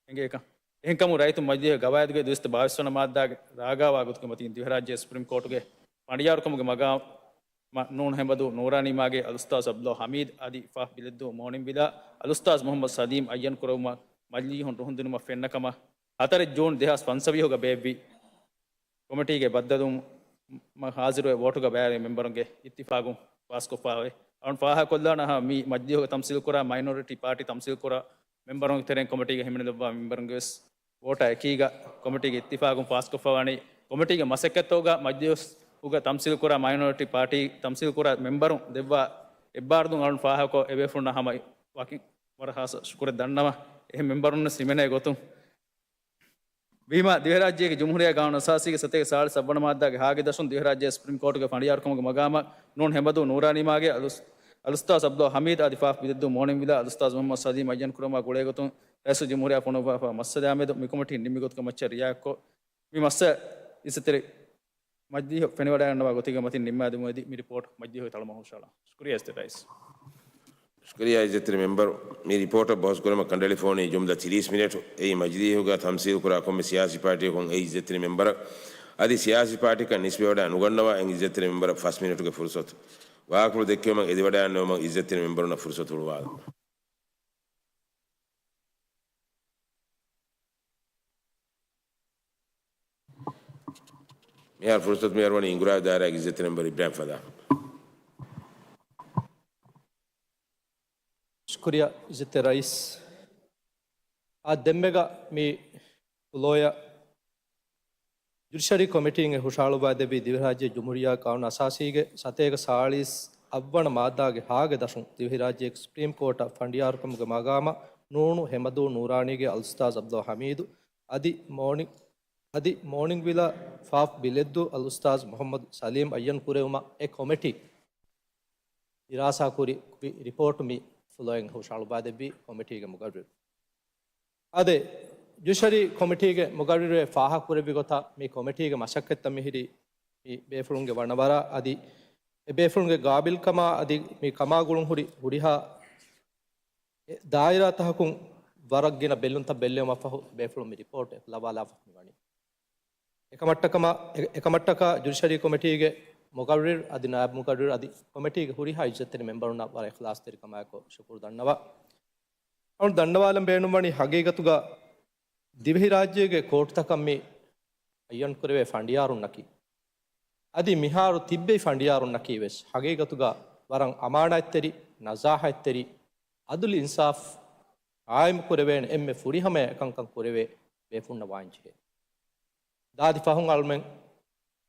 އެނގޭކަން. އެހެންކަމުން ރައްޔިތުން މަޖިލީހުގެ ގަވާއިދުގެ ދުއިސައްތަ ބާވީސް ވަނަ މާއްދާގެ ރާގާވާ ގޮތުގެ މަތިން ދިވެހިރާއްޖޭ ސުޕްރީމް ކޯޓުގެ ފަނޑިޔާރުކަމުގެ މަގާމަށް ނޫނު ހެނބަދޫ ނޫރާނީ މާގެ އަލްއުސްތާޒް އަބްދުލް ހަމީދު އަދި ފ. ބިލެއްދޫ މޯނިންވިލާ އަލްއުސްތާޒް މުޙައްމަދު ސަލީމް އައްޔަން ކުރެވުމަށް މަޖިލީހުން ރުހުންދިނުމަށް ފެންނަ ކަމަށް ހަތަރެއް ޖޫން ދެހާސް ފަންސަވީހުގަ ބޭއްވި ކޮމިޓީގެ ބައްދަލުވުމަށް ހާޒިރުވެ ވޯޓުގަ ބައިވެރި މެމްބަރުންގެ އިއްތިފާގުން ފާސްކޮށްފައިވޭ. އަޅުން ފާހަގަކޮށްލާނަހާ މި މަޖިލީހުގަ ތަމްސީލުކުރާ މައިނޯރިޓީ ޕާޓީ ތަމްސީލުކުރާ މެމްބަރުންގެ ތެރެއިން ކޮމިޓީގަ ހިމެނިލައްވާ މެމްބަރުންގެ ވެސް ވޯޓާ އެކީގަ ކޮމިޓީގެ އިއްތިފާގުން ފާސްކޮށްފައިވާނީ. ކޮމިޓީގެ މަސައްކަތްތަކުގަ މަޖިލީހުގަ ތަމްސީލުކުރާ މައިނޯރިޓީ ޕާޓީ ތަމްސީލުކުރާ މެމްބަރުން ދެއްވާ އެއްބާރުލުން އަޅުން ފާހަގަކޮށް އެބޭފުޅުންނާ ހަމަ ވަކިން ވަރަށް ހާއްސަ ޝުކުރެއް ދަންނަވަން. އެހެން މެމްބަރުން ވެސް ހިމެނޭ ގޮތުން ވީމާ، ދިވެހިރާއްޖޭގެ ޖުމްހޫރިއްޔާ ގާނޫނުއަސާސީގެ ސަތޭކަ ސާޅީސް އަށްވަނަ މާއްދާގެ ހާގެ ދަށުން ދިވެހިރާއްޖޭ ސުޕްރީމް ކޯޓުގެ ފަނޑިޔާރުކަމުގެ މަގާމަށް ނޫން ހެނބަދޫ ނޫރާނީމާގެ އަލުސް-، އަލްއުސްތާޒް އަބްދުލް ހަމީދު އަދި ފ. ބިލެއްދޫ މޯނިންވިލާ އަލްއުސްތާޒް މުޙައްމަދު ސަލީމް އައްޔަން ކުރުމާ ގުޅޭގޮތުން ރައީސުލްޖުމްހޫރިއްޔާ ފޮނުއްވާފައިވާ މައްސަލައާމެދު މި ކޮމިޓީން ނިންމި ގޮތުގެ މައްޗަށް ރިއާޔަތްކޮށް، މި މައްސަލަ އިއްޒަތްތެރި މަޖިލީހު ފެނިވަޑައިގަންނަވާ ގޮތުގެ މަތިން ނިންމާދިނުމަށް އެދި މި ރިޕޯޓް މަޖިލީހުގެ ތަޅުމަށް ހުށަހަޅާ. ޝުކުރިއްޔާ އިއްޒަތްތެރި ރައީސް. ޝުކުރިއްޔާ އިއްޒަތްތެރި މެމްބަރު، މި ރިޕޯޓަށް ބަހުސް ކުރުމަށް ކަނޑައެޅިފައިވަނީ ޖުމްލަ ތިރީސް މިނެޓު. އެއީ މަޖިލީހުގަ ތަމްސީލުކުރާ ކޮންމެ ސިޔާސީ ޕާޓީއަކުން އެ އިއްޒަތްތެރި މެމްބަރަށް އަދި ސިޔާސީ ޕާޓީއަކަށް ނިސްބަތްވެވަޑައި ނުގަންނަވާ އެ އިއްޒަތްތެރި މެމްބަރަށް ފަސް މިނެޓުގެ ފުރުސަތު. ވާހަކަފުޅު ދެއްކެވުމަށް އެދިވަޑައިގަންނަވުމަށް އިއްޒަތްތެރި މެމްބަރުންނަށް ފުރުސަތު ހުޅުވާލަން. މިހާރު ފުރުސަތު މިހާރު ވަނީ އިނގުރާވި ދާއިރާގެ އިއްޒަތްތެރި މެމްބަރު އިބްރާހިމް ފަލާ. ޝުކުރިއްޔާ އިއްޒަތްތެރި ރައީސް. އާ ދެންމެގަ މި ފުލޯއަށް ޖުޑިޝަރީ ކޮމިޓީން އެ ހުށަހަޅުއްވާދެއްވީ ދިވެހިރާއްޖޭ ޖުމްހޫރިއްޔާ ގާނޫނު އަސާސީގެ ސަތޭކަ ސާޅީސް އަށްވަނަ މާއްދާގެ ހާގެ ދަށުން ދިވެހިރާއްޖޭގެ ސުޕްރީމް ކޯޓަށް ފަނޑިޔާރުކަމުގެ މަގާމަށް ނޫނު ހެނބަދޫ ނޫރާނީގެ އަލްއުސްތާޒް އަބްދުލް ހަމީދު އަދި މޯނި-، އަދި މޯނިންވިލާ ފ. ބިލެއްދޫ އަލްއުސްތާޒް މުޙައްމަދު ސަލީމް އައްޔަން ކުރެވުމަށް އެ ކޮމިޓީ ދިރާސާކުރި ރިޕޯޓު މި ފުލޯއިން ހުށަހަޅުއްވާދެއްވީ ކޮމިޓީގެ މުގައްރިރު. އާދެ، ޖުޑިޝަރީ ކޮމިޓީގެ މުގައްރިރު އެ ފާހަގަކުރެއްވި ގޮތަށް މި ކޮމިޓީގެ މަސައްކަތްތައް މިހިރީ މި ބޭފުޅުންގެ ވަނަވަރާ އަދި އެ ބޭފުޅުންގެ ގާބިލްކަމާ އަދި މި ކަމާގުޅުން ހުރި ހުރިހާ އެ ދާއިރާތަކަކުން ވަރަށް ގިނަ ބެލުންތައް ބެއްލެވުމަށްފަހު ބޭފުޅުން މި ރިޕޯޓް ލަވާލާފަ މި ވަނީ. އެކަމަށްޓަކަމަ-، އެ-، އެކަމަށްޓަކާ ޖުޑިޝަރީ ކޮމިޓީގެ މުގައްރިރު އަދި ނާއިބް މުގައްރިރު އަދި ކޮމިޓީގެ ހުރިހާ އިއްޒަތްތެރި މެމްބަރުންނަށް ވަރަށް އިޚްލާޞްތެރިކަމާއެކު ޝުކުރު ދަންނަވާ. އަޅުން ދަންނަވާލަން ބޭނުންވަނީ ހަގީގަތުގަ ދިވެހިރާއްޖޭގެ ކޯޓުތަކަށް މި އައްޔަން ކުރެވޭ ފަނޑިޔާރުންނަކީ، އަދި މިހާރު ތިއްބެވި ފަނޑިޔާރުންނަކީ ވެސް ހަގީގަތުގަ ވަރަށް އަމާނާތްތެރި، ނަޒާހަތްތެރި، އަދުލު އިންސާފް ޤާއިމު ކުރެވޭނެ އެންމެ ފުރިހަމަޔަށް އެކަންކަން ކުރެވޭ ބޭފުންނަށް ވާންޖެހޭ. ދާދި ފަހުން އަޅުމެން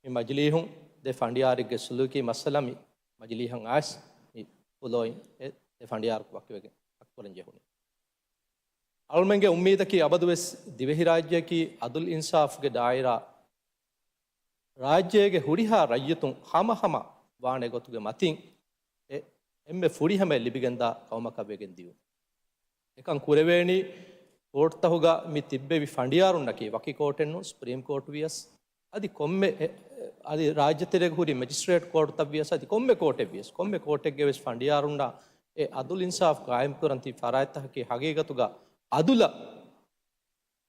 މި މަޖިލީހުން ދެ ފަނޑިޔާރެއްގެ ސުލޫކީ މައްސަލަ މި މަޖިލީހަށް އައިސް މި ފުލޯއިން އެ ދެ ފަނޑިޔާރަކު ވަކިވެގެން އައްކުރަން ޖެހުނީ. އަޅުމެންގެ އުއްމީދަކީ އަބަދުވެސް ދިވެހިރާއްޖެއަކީ އަދުލް އިންސާފްގެ ދާއިރާ، ރާއްޖޭގެ ހުރިހާ ރައްޔިތުން ހަމަހަމަ ވާނެ ގޮތުގެ މަތިން އެ އެންމެ ފުރިހަމަޔަށް ލިބިގެންދާ ޤައުމަކަށް ވެގެން ދިޔުން. އެކަން ކުރެވޭނީ ކޯޓުތަހުގަ މި ތިއްބެވި ފަނޑިޔާރުންނަކީ ވަކި ކޯޓެއް ނޫން، ސުޕްރީމް ކޯޓު ވިޔަސް، އަދި ކޮންމެ އެ-، އަދި ރާއްޖެތެރޭގަ ހުރި މެޖިސްޓްރޭޓް ކޯޓުތައް ވިޔަސް، އަދި ކޮންމެ ކޯޓެއް ވިޔަސް، ކޮންމެ ކޯޓެއްގެ ވެސް ފަނޑިޔާރުންނަށް އެ އަދުލް އިންސާފް ޤާއިމް ކުރަން ތިބި ފަރާތްތަކަކީ ހަގީގަތުގަ އަދުލަށް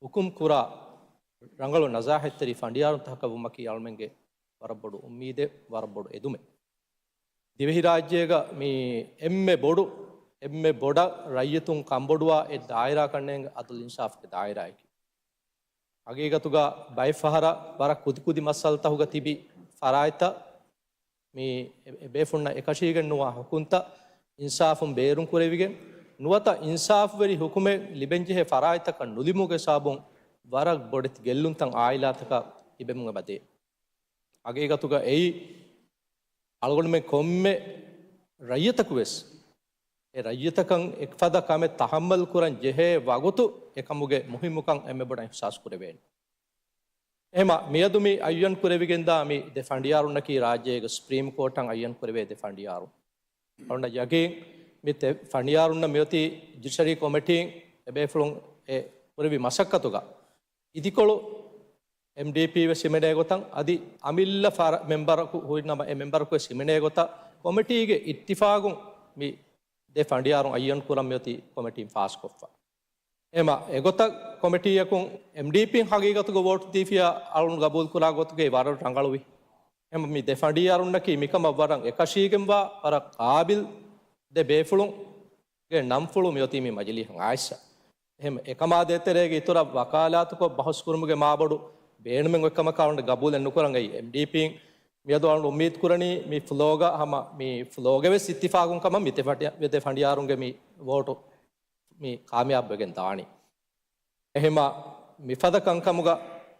ޙުކުމް ކުރާ ރަނގަޅު ނަޒާހަތްތެރި ފަނޑިޔާރުންތަކަކަށް ވުމަކީ އަޅުމެންގެ ވަރަށް ބޮޑު އުއްމީދެއް، ވަރަށް ބޮޑު އެދުމެއް. ދިވެހިރާއްޖޭގަ މި އެންމެ ބޮޑު، އެންމެ ބޮޑަށް ރައްޔިތުން ކަންބޮޑުވާ އެއް ދާއިރާ ކަންނޭނގެ އަދުލް އިންސާފްގެ ދާއިރާއަކީ. ހަގީގަތުގަ ބައެއް ފަހަރަށް ވަރަށް ކުދިކުދި މައްސަލަތަކުގަ ތިބި ފަރާތްތައް މި އެ-، އެބޭފުންނަށް އެކަށީގެން ނުވާ ހުކުމްތައް، އިންސާފުން ބޭރުން ކުރެވިގެން، ނުވަތަ އިންސާފުވެރި ހުކުމެއް ލިބެންޖެހޭ ފަރާތްތަކަށް ނުލިބުމުގެ ސަބަބުން ވަރަށް ބޮޑެތި ގެއްލުންތައް އާއިލާތަކަށް ތިބެމުން އެބަދޭ. ހަގީގަތުގަ އެއީ އަޅުގަނޑުމެން ކޮންމެ ރައްޔިތަކު ވެސް އެ ރައްޔިތަކަށް އެފަދަ ކަމެއް ތަހައްމަލް ކުރަން ޖެހޭ ވަގުތު އެކަމުގެ މުހިއްމުކަން އެންމެ ބޮޑަށް އިޙްސާސް ކުރެވޭނެ. އެހެމަ މިއަދު މި އައްޔަން ކުރެވިގެންދާ މި ދެ ފަނޑިޔާރުންނަކީ ރާއްޖޭގެ ސުޕްރީމް ކޯޓަށް އައްޔަން ކުރެވޭ ދެ ފަނޑިޔާރު. އަޅުންނަށް ޔަގީން މި ތެ-، ފަނޑިޔާރުންނަށް މިއޮތީ ޖުޑިޝަރީ ކޮމިޓީން އެބޭފުޅުން އެ ކުރެވި މަސައްކަތުގަ އިދިކޮޅު އެމްޑީޕީ ވެސް ހިމެނޭ ގޮތަށް އަދި އަމިއްލަ ފަރ-، މެމްބަރަކު ހުރިނަމަ އެ މެމްބަރަކު ވެސް ހިމެނޭ ގޮތަށް ކޮމިޓީގެ އިއްތިފާގުން މި ދެ ފަނޑިޔާރުން އައްޔަން ކުރަން މިއޮތީ ކޮމިޓީން ފާސްކޮށްފަ. އެހެމަ އެގޮތަށް ކޮމިޓީއަކުން އެމްޑީޕީން ހަގީގަތުގަ ވޯޓް ދީފިޔާ އަޅުން ގަބޫލު ކުރާ ގޮތުގައި ވަރަށް ރަނގަޅުވި. އެހެމަ މި ދެ ފަނޑިޔާރުންނަކީ މިކަމަށް ވަރަށް އެކަށީގެންވާ ވަރަށް ޤާބިލް ދެ ބޭފުޅުން ގެ ނަންފުޅު މިއޮތީ މި މަޖިލީހަށް އައިސް. އެހެން އެކަމާ ދޭތެރޭގެ އިތުރަށް ވަކާލާތުކޮށް ބަހުސްކުރުމުގެ މާބޮޑު ބޭނުމެއް އޮތްކަމަކާ އަޅުގަނޑު ގަބޫލެއް ނުކުރަން. އެއީ އެމްޑީޕީން މިއަދު އަޅުގަނޑު އުއްމީދު ކުރަނީ މި ފްލޯގަ ހަމަ މި ފްލޯގެ ވެސް އިއްތިފާގުން ކަމަށް މި ދެ ފަނޑިޔާ-، ދެ ފަނޑިޔާރުންގެ މި ވޯޓު މި ކާމިޔާބު ވެގެން ދާނީ. އެހެމަ މިފަދަ ކަންކަމުގަ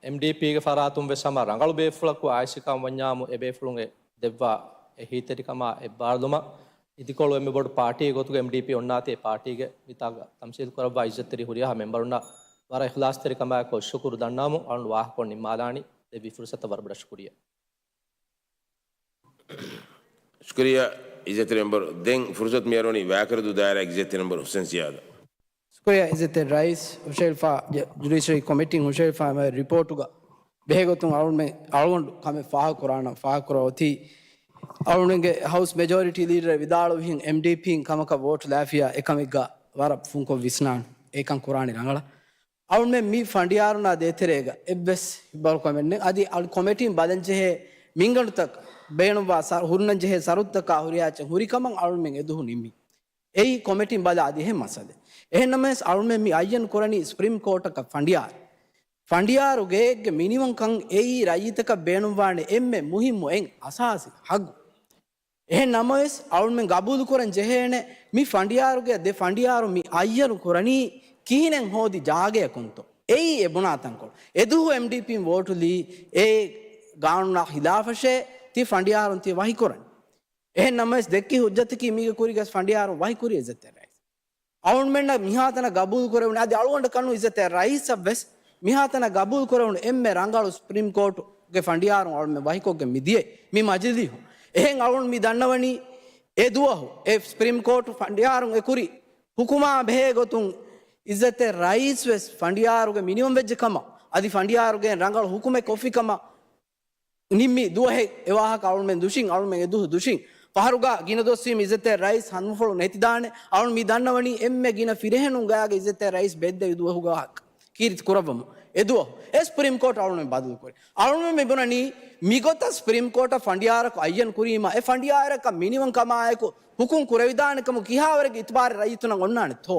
އެމްޑީޕީގެ ފަރާތުން ވެސް ހަމަ ރަނގަޅު ބޭފުޅަކު އައިސްކަން ވަންޏާމު އެ ބޭފުޅުން އެ ދެއްވާ އެހީތެރިކަމާ އެއްބާރުލުމަށް އިދިކޮޅު އެންމެ ބޮޑު ޕާޓީ ގޮތުގަ އެމްޑީޕީ އޮންނާތީ އެ ޕާޓީގެ މިތާގަ ތަމްސީލް ކުރައްވާ އިއްޒަތްތެރި ހުރިހާ މެމްބަރުންނަށް ވަރަށް އިޚްލާޞްތެރިކަމާއެކު ޝުކުރު ދަންނާމު އަޅުން ވާހަކަކޮށް ނިންމާލާނީ. ދެއްވި ފުރުސަތަށް ވަރަށް ބޮޑަށް ޝުކުރިއްޔާ. ޝުކުރިއްޔާ އިއްޒަތްތެރި މެމްބަރު. ދެން ފުރުސަތު މިއަރުވަނީ ވާކަރަދޫ ދާއިރާ އިއްޒަތްތެރި މެމްބަރު ހުސެން ސިޔާދަށް. ޝުކުރިއްޔާ އިއްޒަތްތެރި ރައީސް ހުށައިލްފާ ޖަ-، ޖުޑިޝަރީ ކޮމިޓީން ހުށައިލްފާ އެމް އެ ރިޕޯޓުގަ ބެހޭގޮތުން އަޅުމެ-، އަޅުގަނޑު ކަމެއް ފާހަގަކުރާނަން ފާހަގަކުރާ އޮތީ އަޅުގަނޑުގެ ހައުސް މެޖޯރިޓީ ލީޑަރ ވިދާޅުވިހެން އެމްޑީޕީން ކަމަކަށް ވޯޓް ލާފިޔާ އެކަމެއްގަ ވަރަށް ފުންކޮށް ވިސްނާން އެކަން ކުރާނީ ރަނގަޅަށް. އަޅުމެން މި ފަނޑިޔާރުންނާ ދޭތެރޭގަ އެއްވެސް ހިބަރު ކަމެއް ނެތް. އަދި އަޅު ކޮމެޓީން ބަލަންޖެހޭ މިންގަނޑުތައް ބޭނުންވާ ސަ-، ހުރުނަންޖެހޭ ސަރުތަކާ ހުރިހާ އެއްޗެއް ހުރިކަމަށް އަޅުމެން އެދުހު ނިންމި. އެއީ ކޮމެޓީން ބަލާ އަދި އެހެން މައްސަލައެއް. އެހެން ނަމަވެސް އަޅުމެން މި އައްޔަން ކުރަނީ ސްޕްރީމް ކޯޓަކަށް ފަނޑިޔާރު. ފަނޑިޔާރު ގެއެއްގެ މިނިވަންކަން އެއީ ރައްޔިތަކަށް ބޭނުންވާނެ އެންމެ މުހިއްމު އެއް އަސާސީ ހައްގު. އެހެން ނަމަވެސް އަޅުމެން ގަބޫލުކުރަން ޖެހޭނެ މި ފަނޑިޔާރުގެ ދެ ފަނޑިޔާރު މި އައްޔަރު ކުރަނީ ކިހިނެއް ހޯދި ޖާގަޔަކުންތޯ؟ އެއީ އެ ބުނާ ތަންކޮޅު. އެދުހު އެމްޑީޕީން ވޯޓުލީ އެ ގާނޫނާ ހިލާފަށޭ ތި ފަނޑިޔާރުން ތި ވަހިކުރަނީ. އެހެން ނަމަވެސް ދެއްކި ހުއްޖަތަކީ މީގެ ކުރީގަސް ފަނޑިޔާރުން ވަހިކުރީ އިއްޒަތްތެރި ރައީސް. އަޅުމެންނަށް މިހާތަނަށް ގަބޫލު ކުރެވުނު އަދި އަޅުގަނޑަކަށް ނޫން އިއްޒަތްތެރި ރައީސަށް ވެސް މިހާތަނަށް ގަބޫލު ކުރެވުނު އެންމެ ރަނގަޅު ސްޕްރީމް ކޯޓުގެ ފަނޑިޔާރުން އަޅުމެން ވަހިކޮށްގެން މިދިޔައީ މި މަޖިލީހުން. އެހެން އަޅުން މި ދަންނަވަނީ އެ ދުވަހު އެ ސްޕްރީމް ކޯޓު ފަނޑިޔާރުން އެ ކުރި ހުކުމާ ބެހޭ ގޮތުން އިއްޒަތްތެރި ރައީސް ވެސް ފަނޑިޔާރުގެ މިނިވަން ވެއްޖެ ކަމަށް އަދި ފަނޑިޔާރުގެ ރަނގަޅު ހުކުމެއް ކޮށްފި ކަމަށް ނިންމި ދުވަހެއް އެ ވާހަކަ އަޅުމެން ދުށިން، އަޅުމެން އެ ދުހު ދުށިން. ފަހަރުގަ ގިނަ ދުވަސްވީމަ އިއްޒަތްތެރި ރައީސް ހަނދުމަފުޅު ނެތިދާނެ. އަޅުން މި ދަންނަވަނީ އެންމެ ގިނަ ފިރިހެނުން ގާގެ އިއްޒަތްތެރި ރައީސް ބެއްދެވި ދުވަހުގަ ވާހަކަ ކީރިތި ކުރައްވަމު. އެ ދުވަހު އެ ސުޕްރީމް ކޯޓް އަޅުމެން ބަދަލު ކުރި. އަޅުމެން މި ބުނަނީ މިގޮތަށް ސުޕްރީމް ކޯޓަށް ފަނޑިޔާރަކު އައްޔަން ކުރީމަ އެ ފަނޑިޔާރަކަށް މިނިވަން ކަމާއެކު ހުކުމް ކުރެވިދާނެ ކަމު ކިހާވަރެއްގެ އިތުބާރެއް ރައްޔިތުންނަށް އޮންނާނެތޯ؟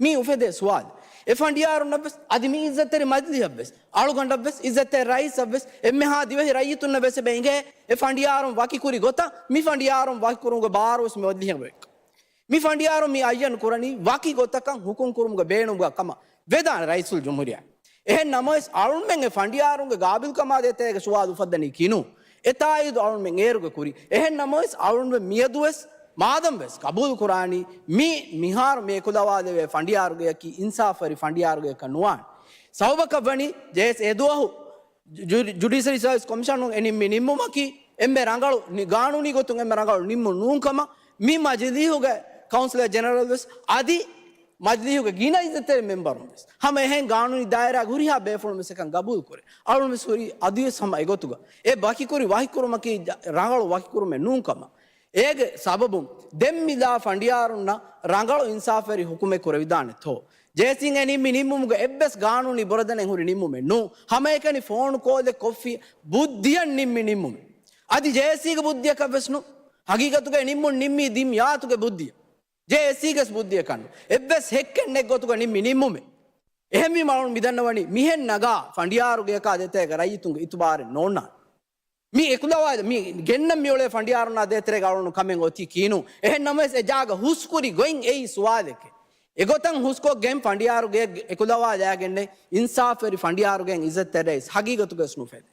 މީ އުފެދޭ ސުވާލެއް. އެ ފަނޑިޔާރުންނަށްވެސް، އަދި މި އިއްޒަތްތެރި މަޖިލީހަށްވެސް، އަޅުގަނޑަށްވެސް، އިއްޒަތްތެރި ރައީސަށްވެސް، އެންމެހާ ދިވެހި ރައްޔިތުންނަށްވެސް އެބަ އެނގޭ، އެ ފަނޑިޔާރުން ވަކިކުރި ގޮތަށް މި ފަނޑިޔާރުން ވަކިކުރުމުގެ ބާރުވެސް މި މަޖިލީހަށް އެބަ އެއްކަން. މި ފަނޑިޔާރުން މި އައްޔަން ކުރަނީ ވަކި ގޮތަކަށް ހުކުމް ކުރުމުގެ ބޭނުމުގަ ކަމަށް ވެދާނެ ރައީސުލް ޖުމްހޫރިއްޔާ. އެހެން ނަމަވެސް، އަޅުންމެން އެ ފަނޑިޔާރުންގެ ގާބިލްކަމާ ދޭތެރޭގެ ސުވާލު އުފައްދަނީ ކިނު. އެ ތާއީދު އަޅުންމެން އޭރުގަ ކުރި. އެހެން ނަމަވެސް، އަޅުންމެން މިއަދުވެސް މާދަންވެސް ގަބޫލު ކުރާނީ، މީ މިހާރު މި އެކުލަވާލެވޭ ފަނޑިޔާރުގެއަކީ އިންސާފުވެރި ފަނޑިޔާރުގެއަކަށް ނުވާނެ. ސަބަބަކަށް ވަނީ، ޖޭސް އެ ދުވަހު ޖު-، ޖުޑިޝަރީ ސަރވިސް ކޮމިޝަނުން އެ ނިންމި ނިންމުމަކީ، އެންމެ ރަނގަޅު ނި-، ގާނޫނީ ގޮތުން އެންމެ ރަނގަޅު ނިންމުން ނޫން ކަމަށް، މި މަޖިލީހުގެ ކައުންސިލަރ ޖެނެރަލް ވެސް އަދި މަޖިލީހުގެ ގިނަ އިއްޒަތްތެރި މެމްބަރުން ވެސް ހަމަ އެހެން ގާނޫނީ ދާއިރާގެ ހުރިހާ ބޭފުޅުން ވެސް އެކަން ގަބޫލު ކުރޭ. އަޅުން ވެސް ހުރީ އަދިވެސް ހަމަ އެގޮތުގަ. އެ ވަކިކުރި ވަކިކުރުމަކީ ޖަ-، ރަނގަޅު ވަކިކުރުމެއް ނޫން ކަމަށް. އޭގެ ސަބަބުން ދެން މިލާ ފަނޑިޔާރުންނަށް ރަނގަޅު އިންސާފުވެރި ހުކުމެއް ކުރެވިދާނެތޯ؟ ޖޭސީން އެ ނިންމި ނިންމުމުގެ އެއްވެސް ގާނޫނީ ބުރަދަނެއް ހުރި ނިންމުމެއް ނޫން. ހަމައެކަނި ފޯނު ކޯލެއް ކޮށްފި ބުއްދިއަށް ނިންމި ނިންމުމެއް. އަދި ޖޭސީގެ ބުއްދިއަކަށް ވެސް ނޫން. ހަގީގަތުގައި ނިންމުން ނިންމީ ދިމްޔާތުގެ ބުއްދިއަށް. ޖޭއެސްސީގެސް ބުއްދިއަކަށް ނޫން. އެއްވެސް ހެއްކެއް ނެތް ގޮތުގަ ނިންމި ނިންމުމެއް. އެހެންވީމަ އަޅުން މިދަންނަވަނީ މިހެން ނަގާ ފަނޑިޔާރުގެއަކާ ދޭތެރޭގަ ރައްޔިތުންގެ އިތުބާރެއް ނޯންނާނެ. މި އެކުލަވާލެ، މި ގެންނަން މިއުޅޭ ފަނޑިޔާރުންނާ ދޭތެރޭގަ އަޅުން ކަމެއް އޮތީ ކީނު. އެހެން ނަމަވެސް އެ ޖާގަ ހުސްކުރި ގޮތް އެއީ ސުވާލެކޭ. އެގޮތަށް ހުސްކޮށްގެން ފަނޑިޔާރުގެ އެކުލަވާލައިގެންނެއް އިންސާފުވެރި ފަނޑިޔާރުގެ އިއްޒަތްތެރި ރައީސް ހަގީގަތުގަވެސް ނުފެދޭ.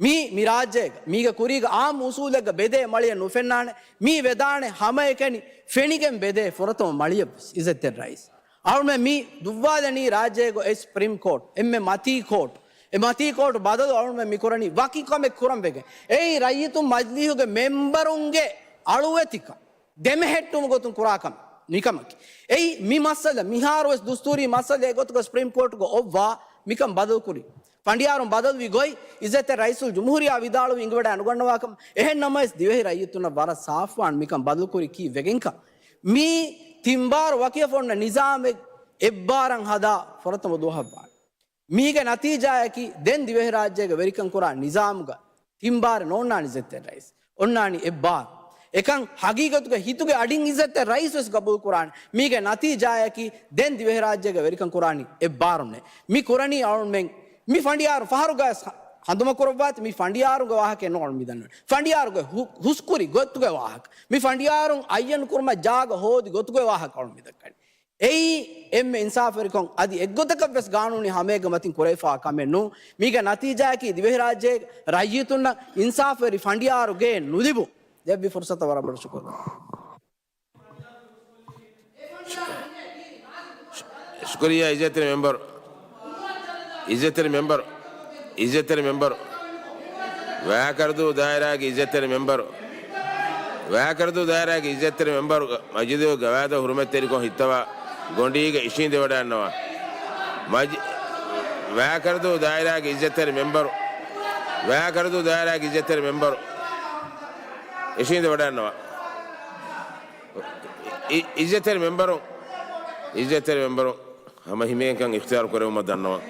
މީ، މި ރާއްޖޭގަ، މީގެ ކުރީގަ އާއްމު އުސޫލެއްގަ ބެދޭ މަޅިއެއް ނުފެންނާނެ. މީ ވެދާނެ ހަމައެކަނި ފެނިގެން ބެދޭ ފުރަތަމަ މަޅިއެއްވެސް އިއްޒަތްތެރި ރައީސް. އަޅުމެން މީ ދުއްވާލަނީ ރާއްޖޭގަ އެ ސުޕްރީމް ކޯޓް، އެންމެ މަތީ ކޯޓް. އެ މަތީ ކޯޓް ބަދަލު އަޅުމެން މި ކުރަނީ ވަކި ކަމެއް ކުރަން ވެގެން. އެއީ ރައްޔިތުން މަޖިލީހުގެ މެމްބަރުންގެ އަޅުވެތިކަން ދެމެހެއްޓުމުގެ ގޮތުން ކުރާ ކަމެއް ނިކަމަކީ. އެއީ މި މައްސަލަ، މިހާރުވެސް ދުސްތޫރީ މައްސަލައެއް ގޮތުގަ ސުޕްރީމް ކޯޓުގަ އޮއްވާ މިކަން ބަދަލުކުރި. ފަނޑިޔާރުން ބަދަލުވި ގޮތް އިއްޒަތްތެރި ރައީސުލް ޖުމްހޫރިއްޔާ ވިދާޅުވި އިނގިވަޑައި ނުގަންނަވާކަމަށް. އެހެން ނަމަވެސް ދިވެހި ރައްޔިތުންނަށް ވަރަށް ސާފުވާން މިކަން ބަދަލުކުރި ކީއްވެގެންކަން. މީ ތިންބާރު ވަކިވެފަ އޮންނަ ނިޒާމެއް އެއްބާރަށް ހަދާ ފުރަތަމަ ދުވަހަށްވާނެ. މީގެ ނަތީޖާއަކީ، ދެން ދިވެހިރާއްޖޭގެ ވެރިކަން ކުރާ ނިޒާމުގަ ތިންބާރެއް ނޯންނާނެ އިއްޒަތްތެރި ރައީސް. އޮންނާނީ އެއްބާރު. އެކަން ހަގީގަތުގަ ހިތުގެ އަޑިން އިއްޒަތްތެރި ރައީސް ވެސް ގަބޫލު ކުރާނެ. މީގެ ނަތީޖާއަކީ، ދެން ދިވެހިރާއްޖޭގެ ވެރިކަން ކުރާނީ އެއްބާރުންނޭ. މި ކުރަނީ އަޅުމެން މި ފަނޑިޔާރު ފަހަރުގަ ހަ-، ހަނދުމަކުރައްވާތި، މި ފަނޑިޔާރުގެ ވާހަކައެއް ނޫން އަޅު މިދަންނަވަނީ. ފަނޑިޔާރުގެ ހު-، ހުސްކުރި ގޮތުގެ ވާހަކަ. މި ފަނޑިޔާރުން އައްޔަން ކުރުމަށް ޖާގަ ހޯދި ގޮތުގެ ވާހަކަ އަޅު މިދައްކަނީ. އެއީ އެންމެ އިންސާފުވެރިކޮށް، އަދި އެއްގޮތަކަށްވެސް ގާނޫނީ ހަމައެއްގަ މަތިން ކުރެވިފާ ކަމެއް ނޫން. މީގެ ނަތީޖާއަކީ، ދިވެހިރާއްޖޭގެ ރައްޔިތުންނަށް އިންސާފުވެރި ފަނޑިޔާރު ގެއެއް ނުލިބުން. ދެއްވި ފުރުސަތަށް ވަރަށް ބޮޑަށް ޝުކުރު. ޝު-، ޝު-، ޝުކުރިއްޔާ އިއްޒަތްތެރި މެމްބަރު. އިއްޒަތްތެރި މެމްބަރު. އިއްޒަތްތެރި މެމްބަރު. ވައިކަރަދޫ ދާއިރާގެ އިއްޒަތްތެރި މެމްބަރު. ވައިކަރަދޫ ދާއިރާގެ އިއްޒަތްތެރި މެމްބަރު. މަޖިލީހުގެ ގަވާއިދަށް ހުރުމަތްތެރިކޮށް ހިއްތަވާ ގޮނޑީގަ އިށީނދެވަޑައިންނަވާ. މަޖި-، ވައިކަރަދޫ ދާއިރާގެ އިއްޒަތްތެރި މެމްބަރު. ވައިކަރަދޫ ދާއިރާގެ އިއްޒަތްތެރި މެމްބަރު. އިށީނދެވަޑައިންނަވާ. އި-، އިއްޒަތްތެރި މެމްބަރު، އިއްޒަތްތެރި މެމްބަރު ހަމަ ހިމޭންކަން އިޚްތިޔާރު ކުރެވުމަށް ދަންނަވަން.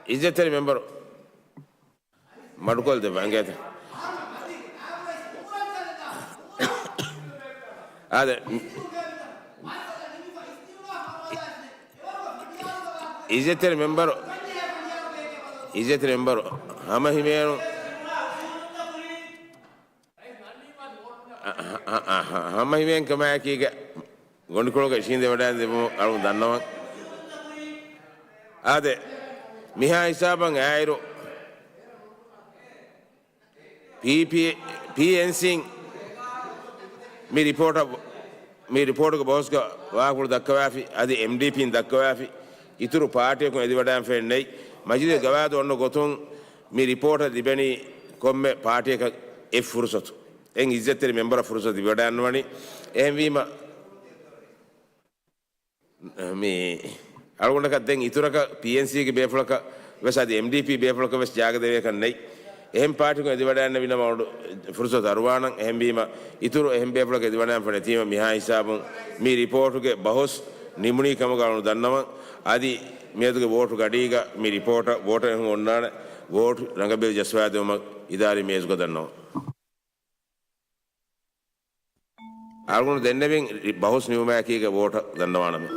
އިއްޒަތްތެރި މެމްބަރު މަޑުކޮށްލަދެއްވާ އިނގޭތަ؟ އާދެ. އިއްޒަތްތެރި މެމްބަރު، އިއްޒަތްތެރި މެމްބަރު، ހަމަ ހިމޭނު، އަ، އަ، އަ، އަ، ހަމަ ހިމޭން ކަމާއެކީގަ ގޮނޑިކޮޅުގަ އިށީނދެވަޑައި ދެއްވުމަށް އަޅުން ދަންނަވަން. އާދެ، މިހާ ހިސާބަށް އާއިރު، ޕީޕީ، ޕީއެންސީން މި ރިޕޯޓަށް، މި ރިޕޯޓުގެ ބަހުސްގަ ވާހަކަފުޅު ދައްކަވާފި، އަދި އެމްޑީޕީން ދައްކަވާފި، އިތުރު ޕާޓީއަކުން އެދިވަޑައިން ފެންނެތް. މަޖިލީހުގެ ގަވާއިދު އޮންނަ ގޮތުން މި ރިޕޯޓަށް ލިބެނީ ކޮންމެ ޕާޓީއަކަށް އެއް ފުރުސަތު. އެއް އިއްޒަތްތެރި މެމްބަރަށް ފުރުސަތު ލިބިވަޑައިންނަވަނީ. އެހެންވީމަ، މި އަޅުގަނޑަކަށް ދެން އިތުރަކަށް ޕީއެންސީގެ ބޭފުޅަކަށް ވެސް އަދި އެމްޑީޕީ ބޭފުޅަކަށް ވެސް ޖާގަ ދެވޭކަށް ނެތް. އެހެން ޕާޓީކުން އެދިވަޑައިގަންނަވިނަމަ އަޅުގަނޑު ފުރުސަތު އަރުވާނަން. އެހެންވީމަ، އިތުރު އެހެން ބޭފުޅަކަށް އެދިވަޑައިގަންނަވާފަ ނެތީމަ، މިހާ ހިސާބުން މި ރިޕޯޓުގެ ބަހުސް ނިމުނީ ކަމުގަ އަޅުގަނޑު ދަންނަވަން. އަދި މިއަދުގެ ވޯޓު ގަޑީގަ މި ރިޕޯޓަށް ވޯޓަށް އެހުން އޮންނާނެ ވޯޓު ރަނގަބިލި ޖައްސަވާދެވުމަށް އިދާރީ މޭޒުގަ ދަންނަވަން. އަޅުގަނޑު ދެންނެވިން ބަހުސް ނިމުމާއެކީގަ ވޯޓަށް ދަންނަވާނަމޭ.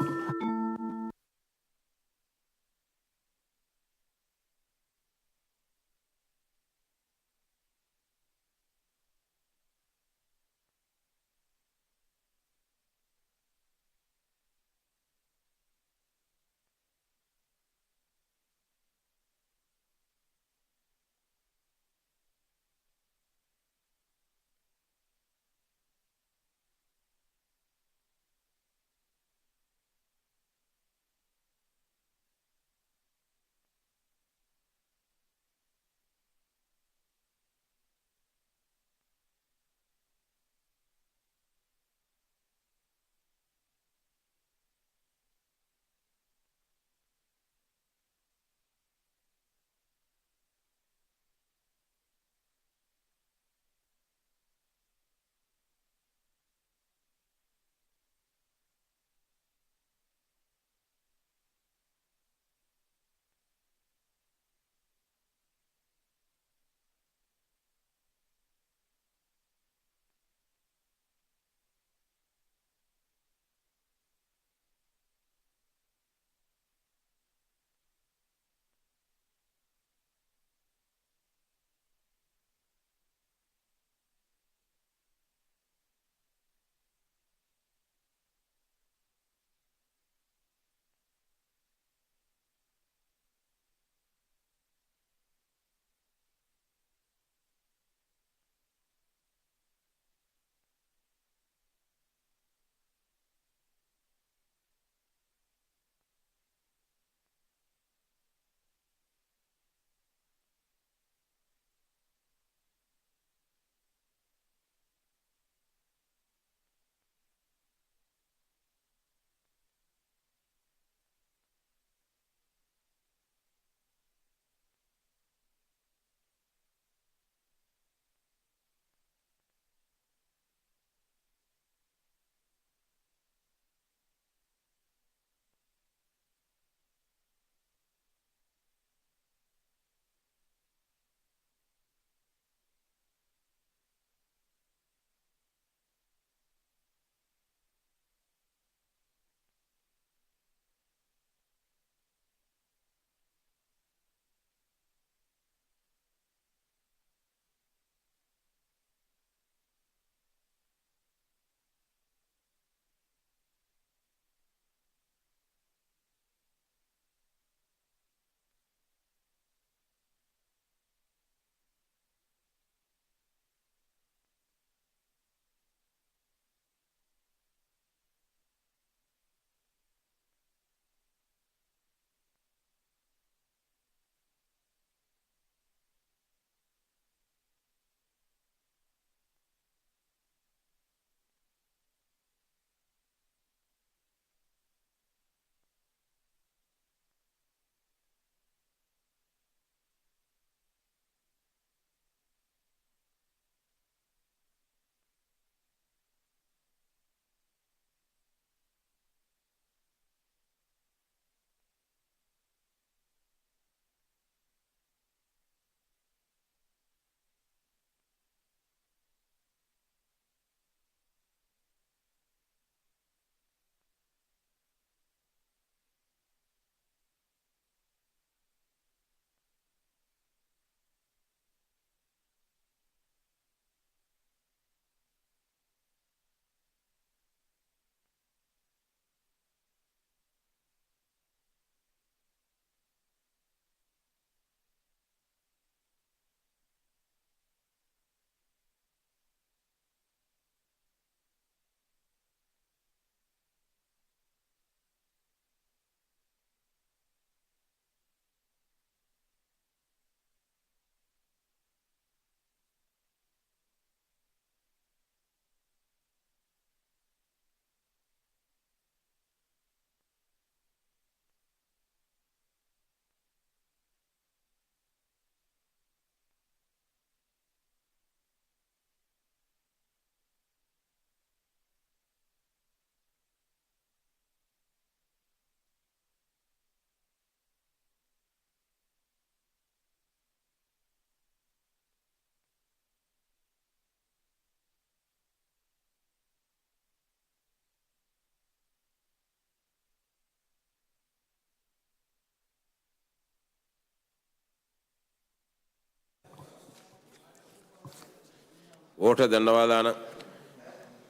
ވޯޓަށް ދަންނަވާލާނަން.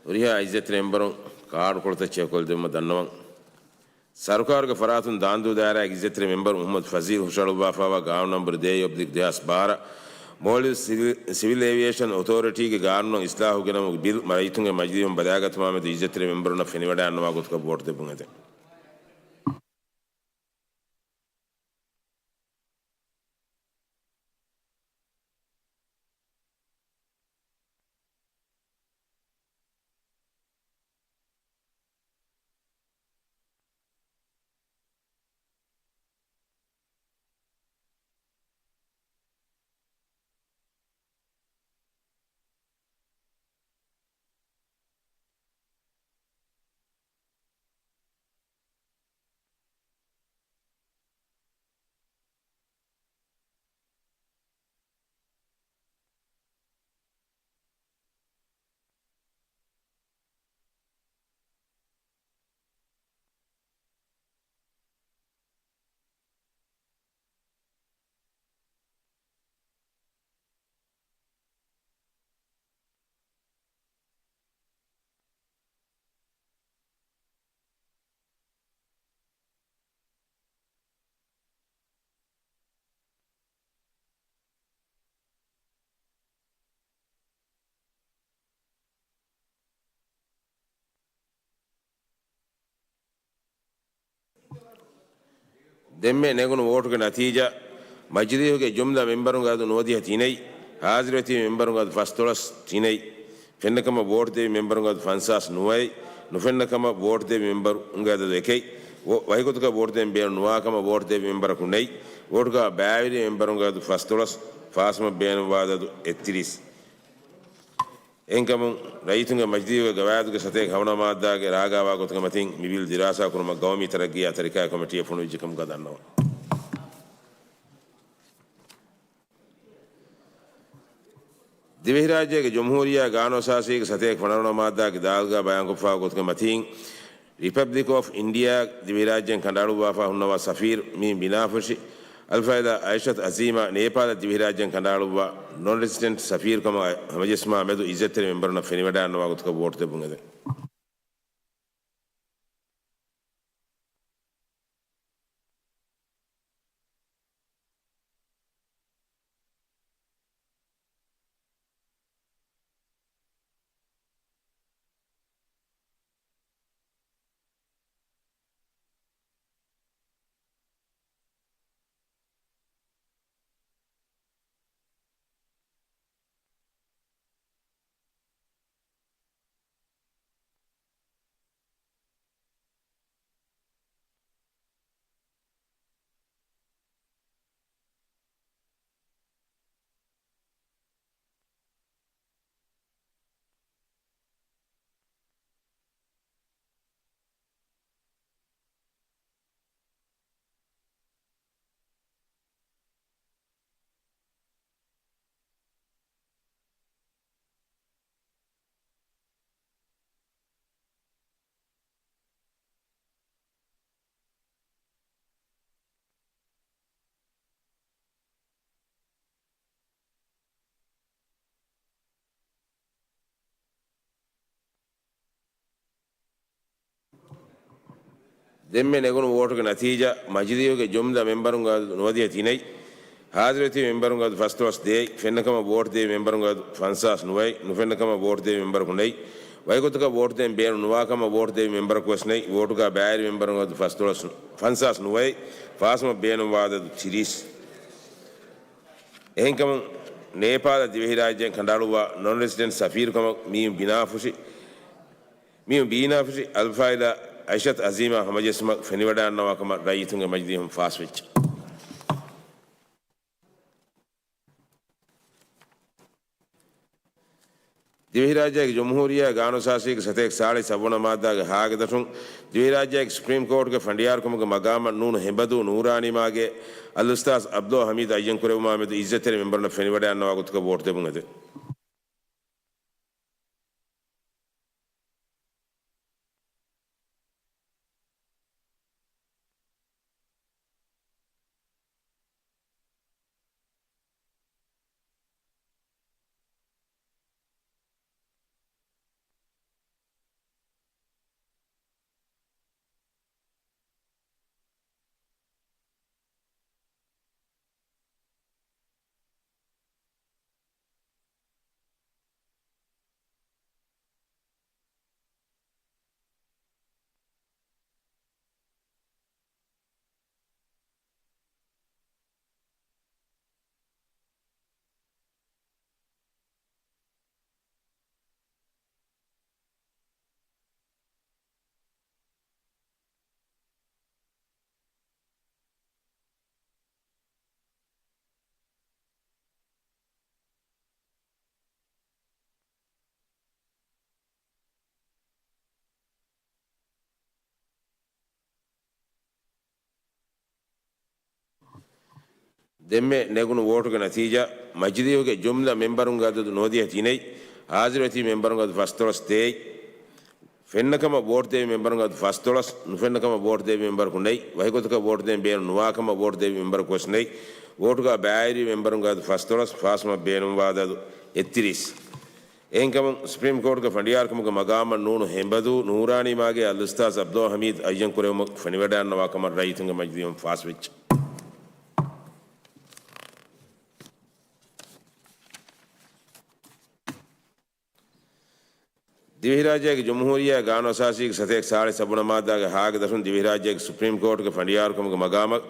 ހުރިހާ އިއްޒަތްތެރި މެމްބަރުން ކާޑުކޮޅުތައް ޗެކްކޮށްދެއްވުމަށް ދަންނަވަން. ސަރުކާރުގެ ފަރާތުން ދާންދޫ ދާއިރާގެ އިއްޒަތްތެރި މެމްބަރު މުހައްމަދު ފަޒީލް ހުށަހަޅުއްވާފައިވާ ގާނޫނު ނަންބަރު ދޭއް އޮބްލިކް ދެހާސް ބާރަ، މޯލްޑިވްސް ސިވިލް، ސިވިލް އޭވިއޭޝަން އޮތޯރިޓީގެ ގާނޫނަށް އިސްލާހު ގެނައުމުގެ ބިލް މަ ރައްޔިތުންގެ މަޖިލީހުން ބަލާގަތުމާމެދު އިއްޒަތްތެރި މެމްބަރުންނަށް ފެނިވަޑައިގަންނަވާ ގޮތަކަށް ވޯޓު ދެއްވުން އެދެން. ދެންމެ ނެގުނު ވޯޓުގެ ނަތީޖާ، މަޖިލީހުގެ ޖުމްލަ މެމްބަރުންގެ އަދަދު ނުވަދިހަ ތިނެއް، ހާޒިރުވެތިބި މެމްބަރުންގެ އަދަދު ފަސްދޮޅަސް ތިނެއް، ފެންނަ ކަމަށް ވޯޓު ދެއްވި މެމްބަރުންގެ އަދަދު ފަންސާސް ނުވައެއް، ނުފެންނަ ކަމަށް ވޯޓު ދެއްވި މެމްބަރުންގެ އަދަދު އެކެއް، ވަ-، ވަކިގޮތަކަށް ވޯޓު ދޭން ބޭނުން ނުވާ ކަމަށް ވޯޓު ދެއްވި މެމްބަރަކު ނެތް، ވޯޓުގަ ބައިވެރި މެމްބަރުންގެ އަދަދު ފަސްދޮޅަސް، ފާސްވުމަށް ބޭނުންވާ އަދަދު އެއްތިރީސް. އެހެންކަމުން، ރައްޔިތުންގެ މަޖިލީހުގެ ގަވާއިދުގެ ސަތޭކަ ހަވަނަ މާއްދާގެ ރާގާވާ ގޮތުގެ މަތިން މި ބިލް ދިރާސާ ކުރުމަށް ގައުމީ ތަރައްގީއާ ތަރިކާ ކޮމިޓީއަށް ފޮނުވިއްޖެ ކަމުގަ ދަންނަވަން. ދިވެހިރާއްޖޭގެ ޖުމްހޫރިއްޔާ ގާނޫނުއަސާސީގެ ސަތޭކަ ފަނަރަ ވަނަ މާއްދާގެ ދާލުގަ ބަޔާންކޮށްފާ ގޮތުގެ މަތީން، ރިޕަބްލިކް އޮފް އިންޑިއާ ދިވެހިރާއްޖޭން ކަނޑައަޅުއްވާފާ ހުންނަވާ ސަފީރު މީން ބިނާފުށި އަލްފައިދާ އައިޝަތު އަޒީމާ ނޭޕާލަށް ދިވެހިރާއްޖޭން ކަނޑައަޅުއްވާ ނޮން ރެސިޑެންޓް ސަފީރުކަމަށް ހަމަޖެއްސުމާ މެދު އިއްޒަތްތެރި މެމްބަރުންނަށް ފެނިވަޑައިގަންނަވާ ގޮތަކަށް ވޯޓު ދެއްވުން އެދެން. ދެންމެ ނެގުނު ވޯޓުގެ ނަތީޖާ، މަޖިލީހުގެ ޖުމްލަ މެމްބަރުންގެ އަދަދު ނުވަދިހަ ތިނެއް، ހާޒިރުވެތިބި މެމްބަރުންގެ އަދަދު ފަސްދޮޅަސް ދޭއް، ފެންނަ ކަމަށް ވޯޓު ދެއްވި މެމްބަރުންގެ އަދަދު ފަންސާސް ނުވައެއް، ނުފެންނަ ކަމަށް ވޯޓު ދެއްވި މެމްބަރަކު ނެތް، ވަކިގޮތަކަށް ވޯޓު ދޭން ބޭނުން ނުވާ ކަމަށް ވޯޓު ދެއްވި މެމްބަރަކު ވެސް ނެތް، ވޯޓުގަ ބައިވެރި މެމްބަރުންގެ އަދަދު ފަސްދޮޅަސް، ފަންސާސް ނުވައެއް، ފާސްވުމަށް ބޭނުންވާ އަދަދު ތިރީސް. އެހެންކަމުން، ނޭޕާލަށް ދިވެހިރާއްޖޭން ކަނޑައަޅުއްވާ ނޮން ރެސިޑެންޓް ސަފީރުކަމަށް މީހުން ބިނާފުށި، މީހުން ބިނާފުށި އަލްފާއިދާ އައިޝަތު އަޒީމާ ހަމަޖެއްސުމަށް ފެނިވަޑައިގަންނަވާ ކަމަށް ރައްޔިތުންގެ މަޖިލީހުން ފާސްވެއްޖެ. ދިވެހިރާއްޖޭގެ ޖުމްހޫރިއްޔާ ގާނޫނުއަސާސީގެ ސަތޭކަ ސާޅީސް ސައްވަނަ މާއްދާގެ ހާގެ ދަށުން، ދިވެހިރާއްޖޭގެ ސުޕްރީމް ކޯޓުގެ ފަނޑިޔާރުކަމުގެ މަގާމަށް ނޫނު ހެނބަދޫ ނޫރާނީމާގޭ އަލްއުސްތާޛު އަބްދުލް ހަމީދު އައްޔަން ކުރެއްވުމާ މެދު އިއްޒަތްތެރި މެމްބަރުންނަށް ފެނިވަޑައިގަންނަވާ ގޮތަކަށް ވޯޓު ދެއްވުން އެދެން. ދެންމެ ނެގުނު ވޯޓުގެ ނަތީޖާ، މަޖިލީހުގެ ޖުމްލަ މެމްބަރުންގެ އަދަދު ނުވަދިހަ ތިނެއް، ހާޒިރުވެތި މެމްބަރުންގެ އަދަދު ފަސްދޮޅަސް ދޭއް، ފެންނަކަމަށް ވޯޓް ދެވި މެމްބަރުންގެ އަދަދު ފަސްދޮޅަސް، ނުފެންނަކަމަށް ވޯޓް ދެވި މެމްބަރަކު ނެތް، ވަކިގޮތަކަށް ވޯޓް ދޭން ބޭނުން ނުވާކަމަށް ވޯޓް ދެވި މެމްބަރަކު ވެސް ނެތް، ވޯޓުގަ ބައިވެރި މެމްބަރުންގެ އަދަދު ފަސްދޮޅަސް، ފާސްވުމަށް ބޭނުންވާ އަދަދު އެއްތިރީސް. އެހެންކަމުން، ސުޕްރީމް ކޯޓުގެ ފަނޑިޔާރުކަމުގެ މަގާމަށް ނޫނު ހެނބަދޫ ނޫރާނީމާގެ އަލްއުސްތާޛް އަބްދުލް ހަމީދު އައްޔަން ކުރެވުމަށް ފެނިވަޑައިގަންނަވާ ކަމަށް ރައްޔިތުންގެ މަޖިލީހުން ފާސްވެއްޖެ. ދިވެހިރާއްޖޭގެ ޖުމްހޫރިއްޔާ ގާނޫނުއަސާސީގެ ސަތޭކަ ސާޅީސް އަށް ވަނަ މާއްދާގެ ހާގެ ދަށުން ދިވެހިރާއްޖޭގެ ސުޕްރީމް ކޯޓުގެ ފަނޑިޔާރުކަމުގެ މަގާމަށް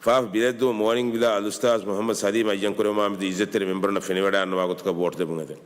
ފާފް ބިލެއްދޫ މޯނިންގް ވިލާ އަލްއުސްތާޛް މުޙައްމަދު ސަލީމް އައްޔަން ކުރެވުމާމެދު އިއްޒަތްތެރި މެމްބަރުންނަށް ފެނިވަޑައިގަންނަވާ ގޮތަކަށް ވޯޓް ދެއްވުން އެދެން.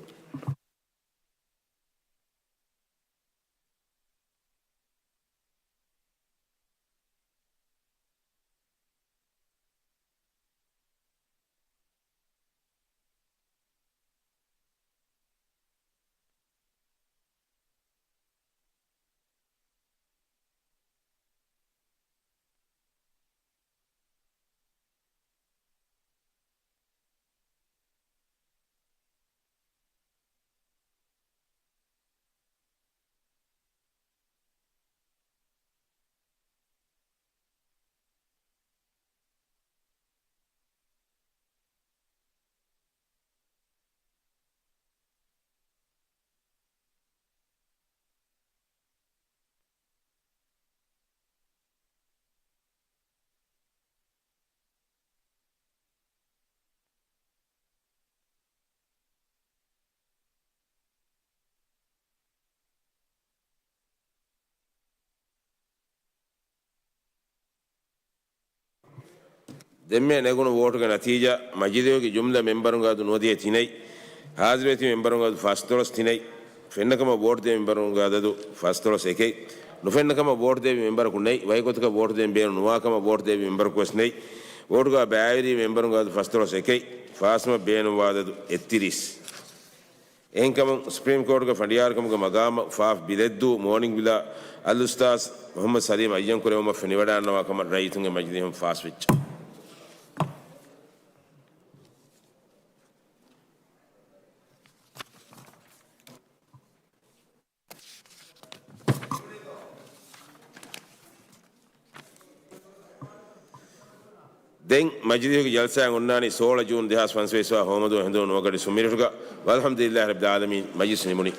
ދެންމެ ނެގުނު ވޯޓުގެ ނަތީޖާ، މަޖިލީހުގެ ޖުމްލަ މެމްބަރުންގެ އަދަދު ނުވަދިހަ ތިނެއް، ހާޒިރުވެތި މެމްބަރުންގެ އަދަދު ފަސްދޮޅަސް ތިނެއް، ފެންނަކަމަށް ވޯޓް ދެވި މެމްބަރުންގެ އަދަދު ފަސްދޮޅަސް އެކެއް، ނުފެންނަކަމަށް ވޯޓް ދެވި މެމްބަރަކު ނެތް، ވަކިގޮތަކަށް ވޯޓް ދޭން ބޭނުން ނުވާކަމަށް ވޯޓް ދެވި މެމްބަރަކު ވެސް ނެތް، ވޯޓުގަ ބައިވެރި މެމްބަރުންގެ އަދަދު ފަސްދޮޅަސް އެކެއް، ފާސްވުމަށް ބޭނުންވާ އަދަދު އެއްތިރީސް. އެހެންކަމުން، ސުޕްރީމް ކޯޓުގެ ފަނޑިޔާރުކަމުގެ މަގާމަށް ފާފް ބިލެއްދޫ މޯނިންގް ވިލާ އަލްއުސްތާޛް މުޙައްމަދު ސަލީމް އައްޔަން ކުރެވުމަށް ފެނިވަޑައިގަންނަވާ ކަމަށް ރައްޔިތުންގެ މަޖިލީހުން ފާސްވެއްޖެ. ދެން މަޖިލީހުގެ ޖަލްސާއެއް އޮންނާނީ ސޯޅަ ޖޫން ދެހާސް ފަންސަވީސް ހޯމަދޫ ހެނދުނު ނުވަ ގަޑި ސުންމިނިޓުގަ. ވަލްޙަމްދުލިއްލާހި ރައްބިލް ޢާލަމީން، މަޖިލިސް ނިމުނީ.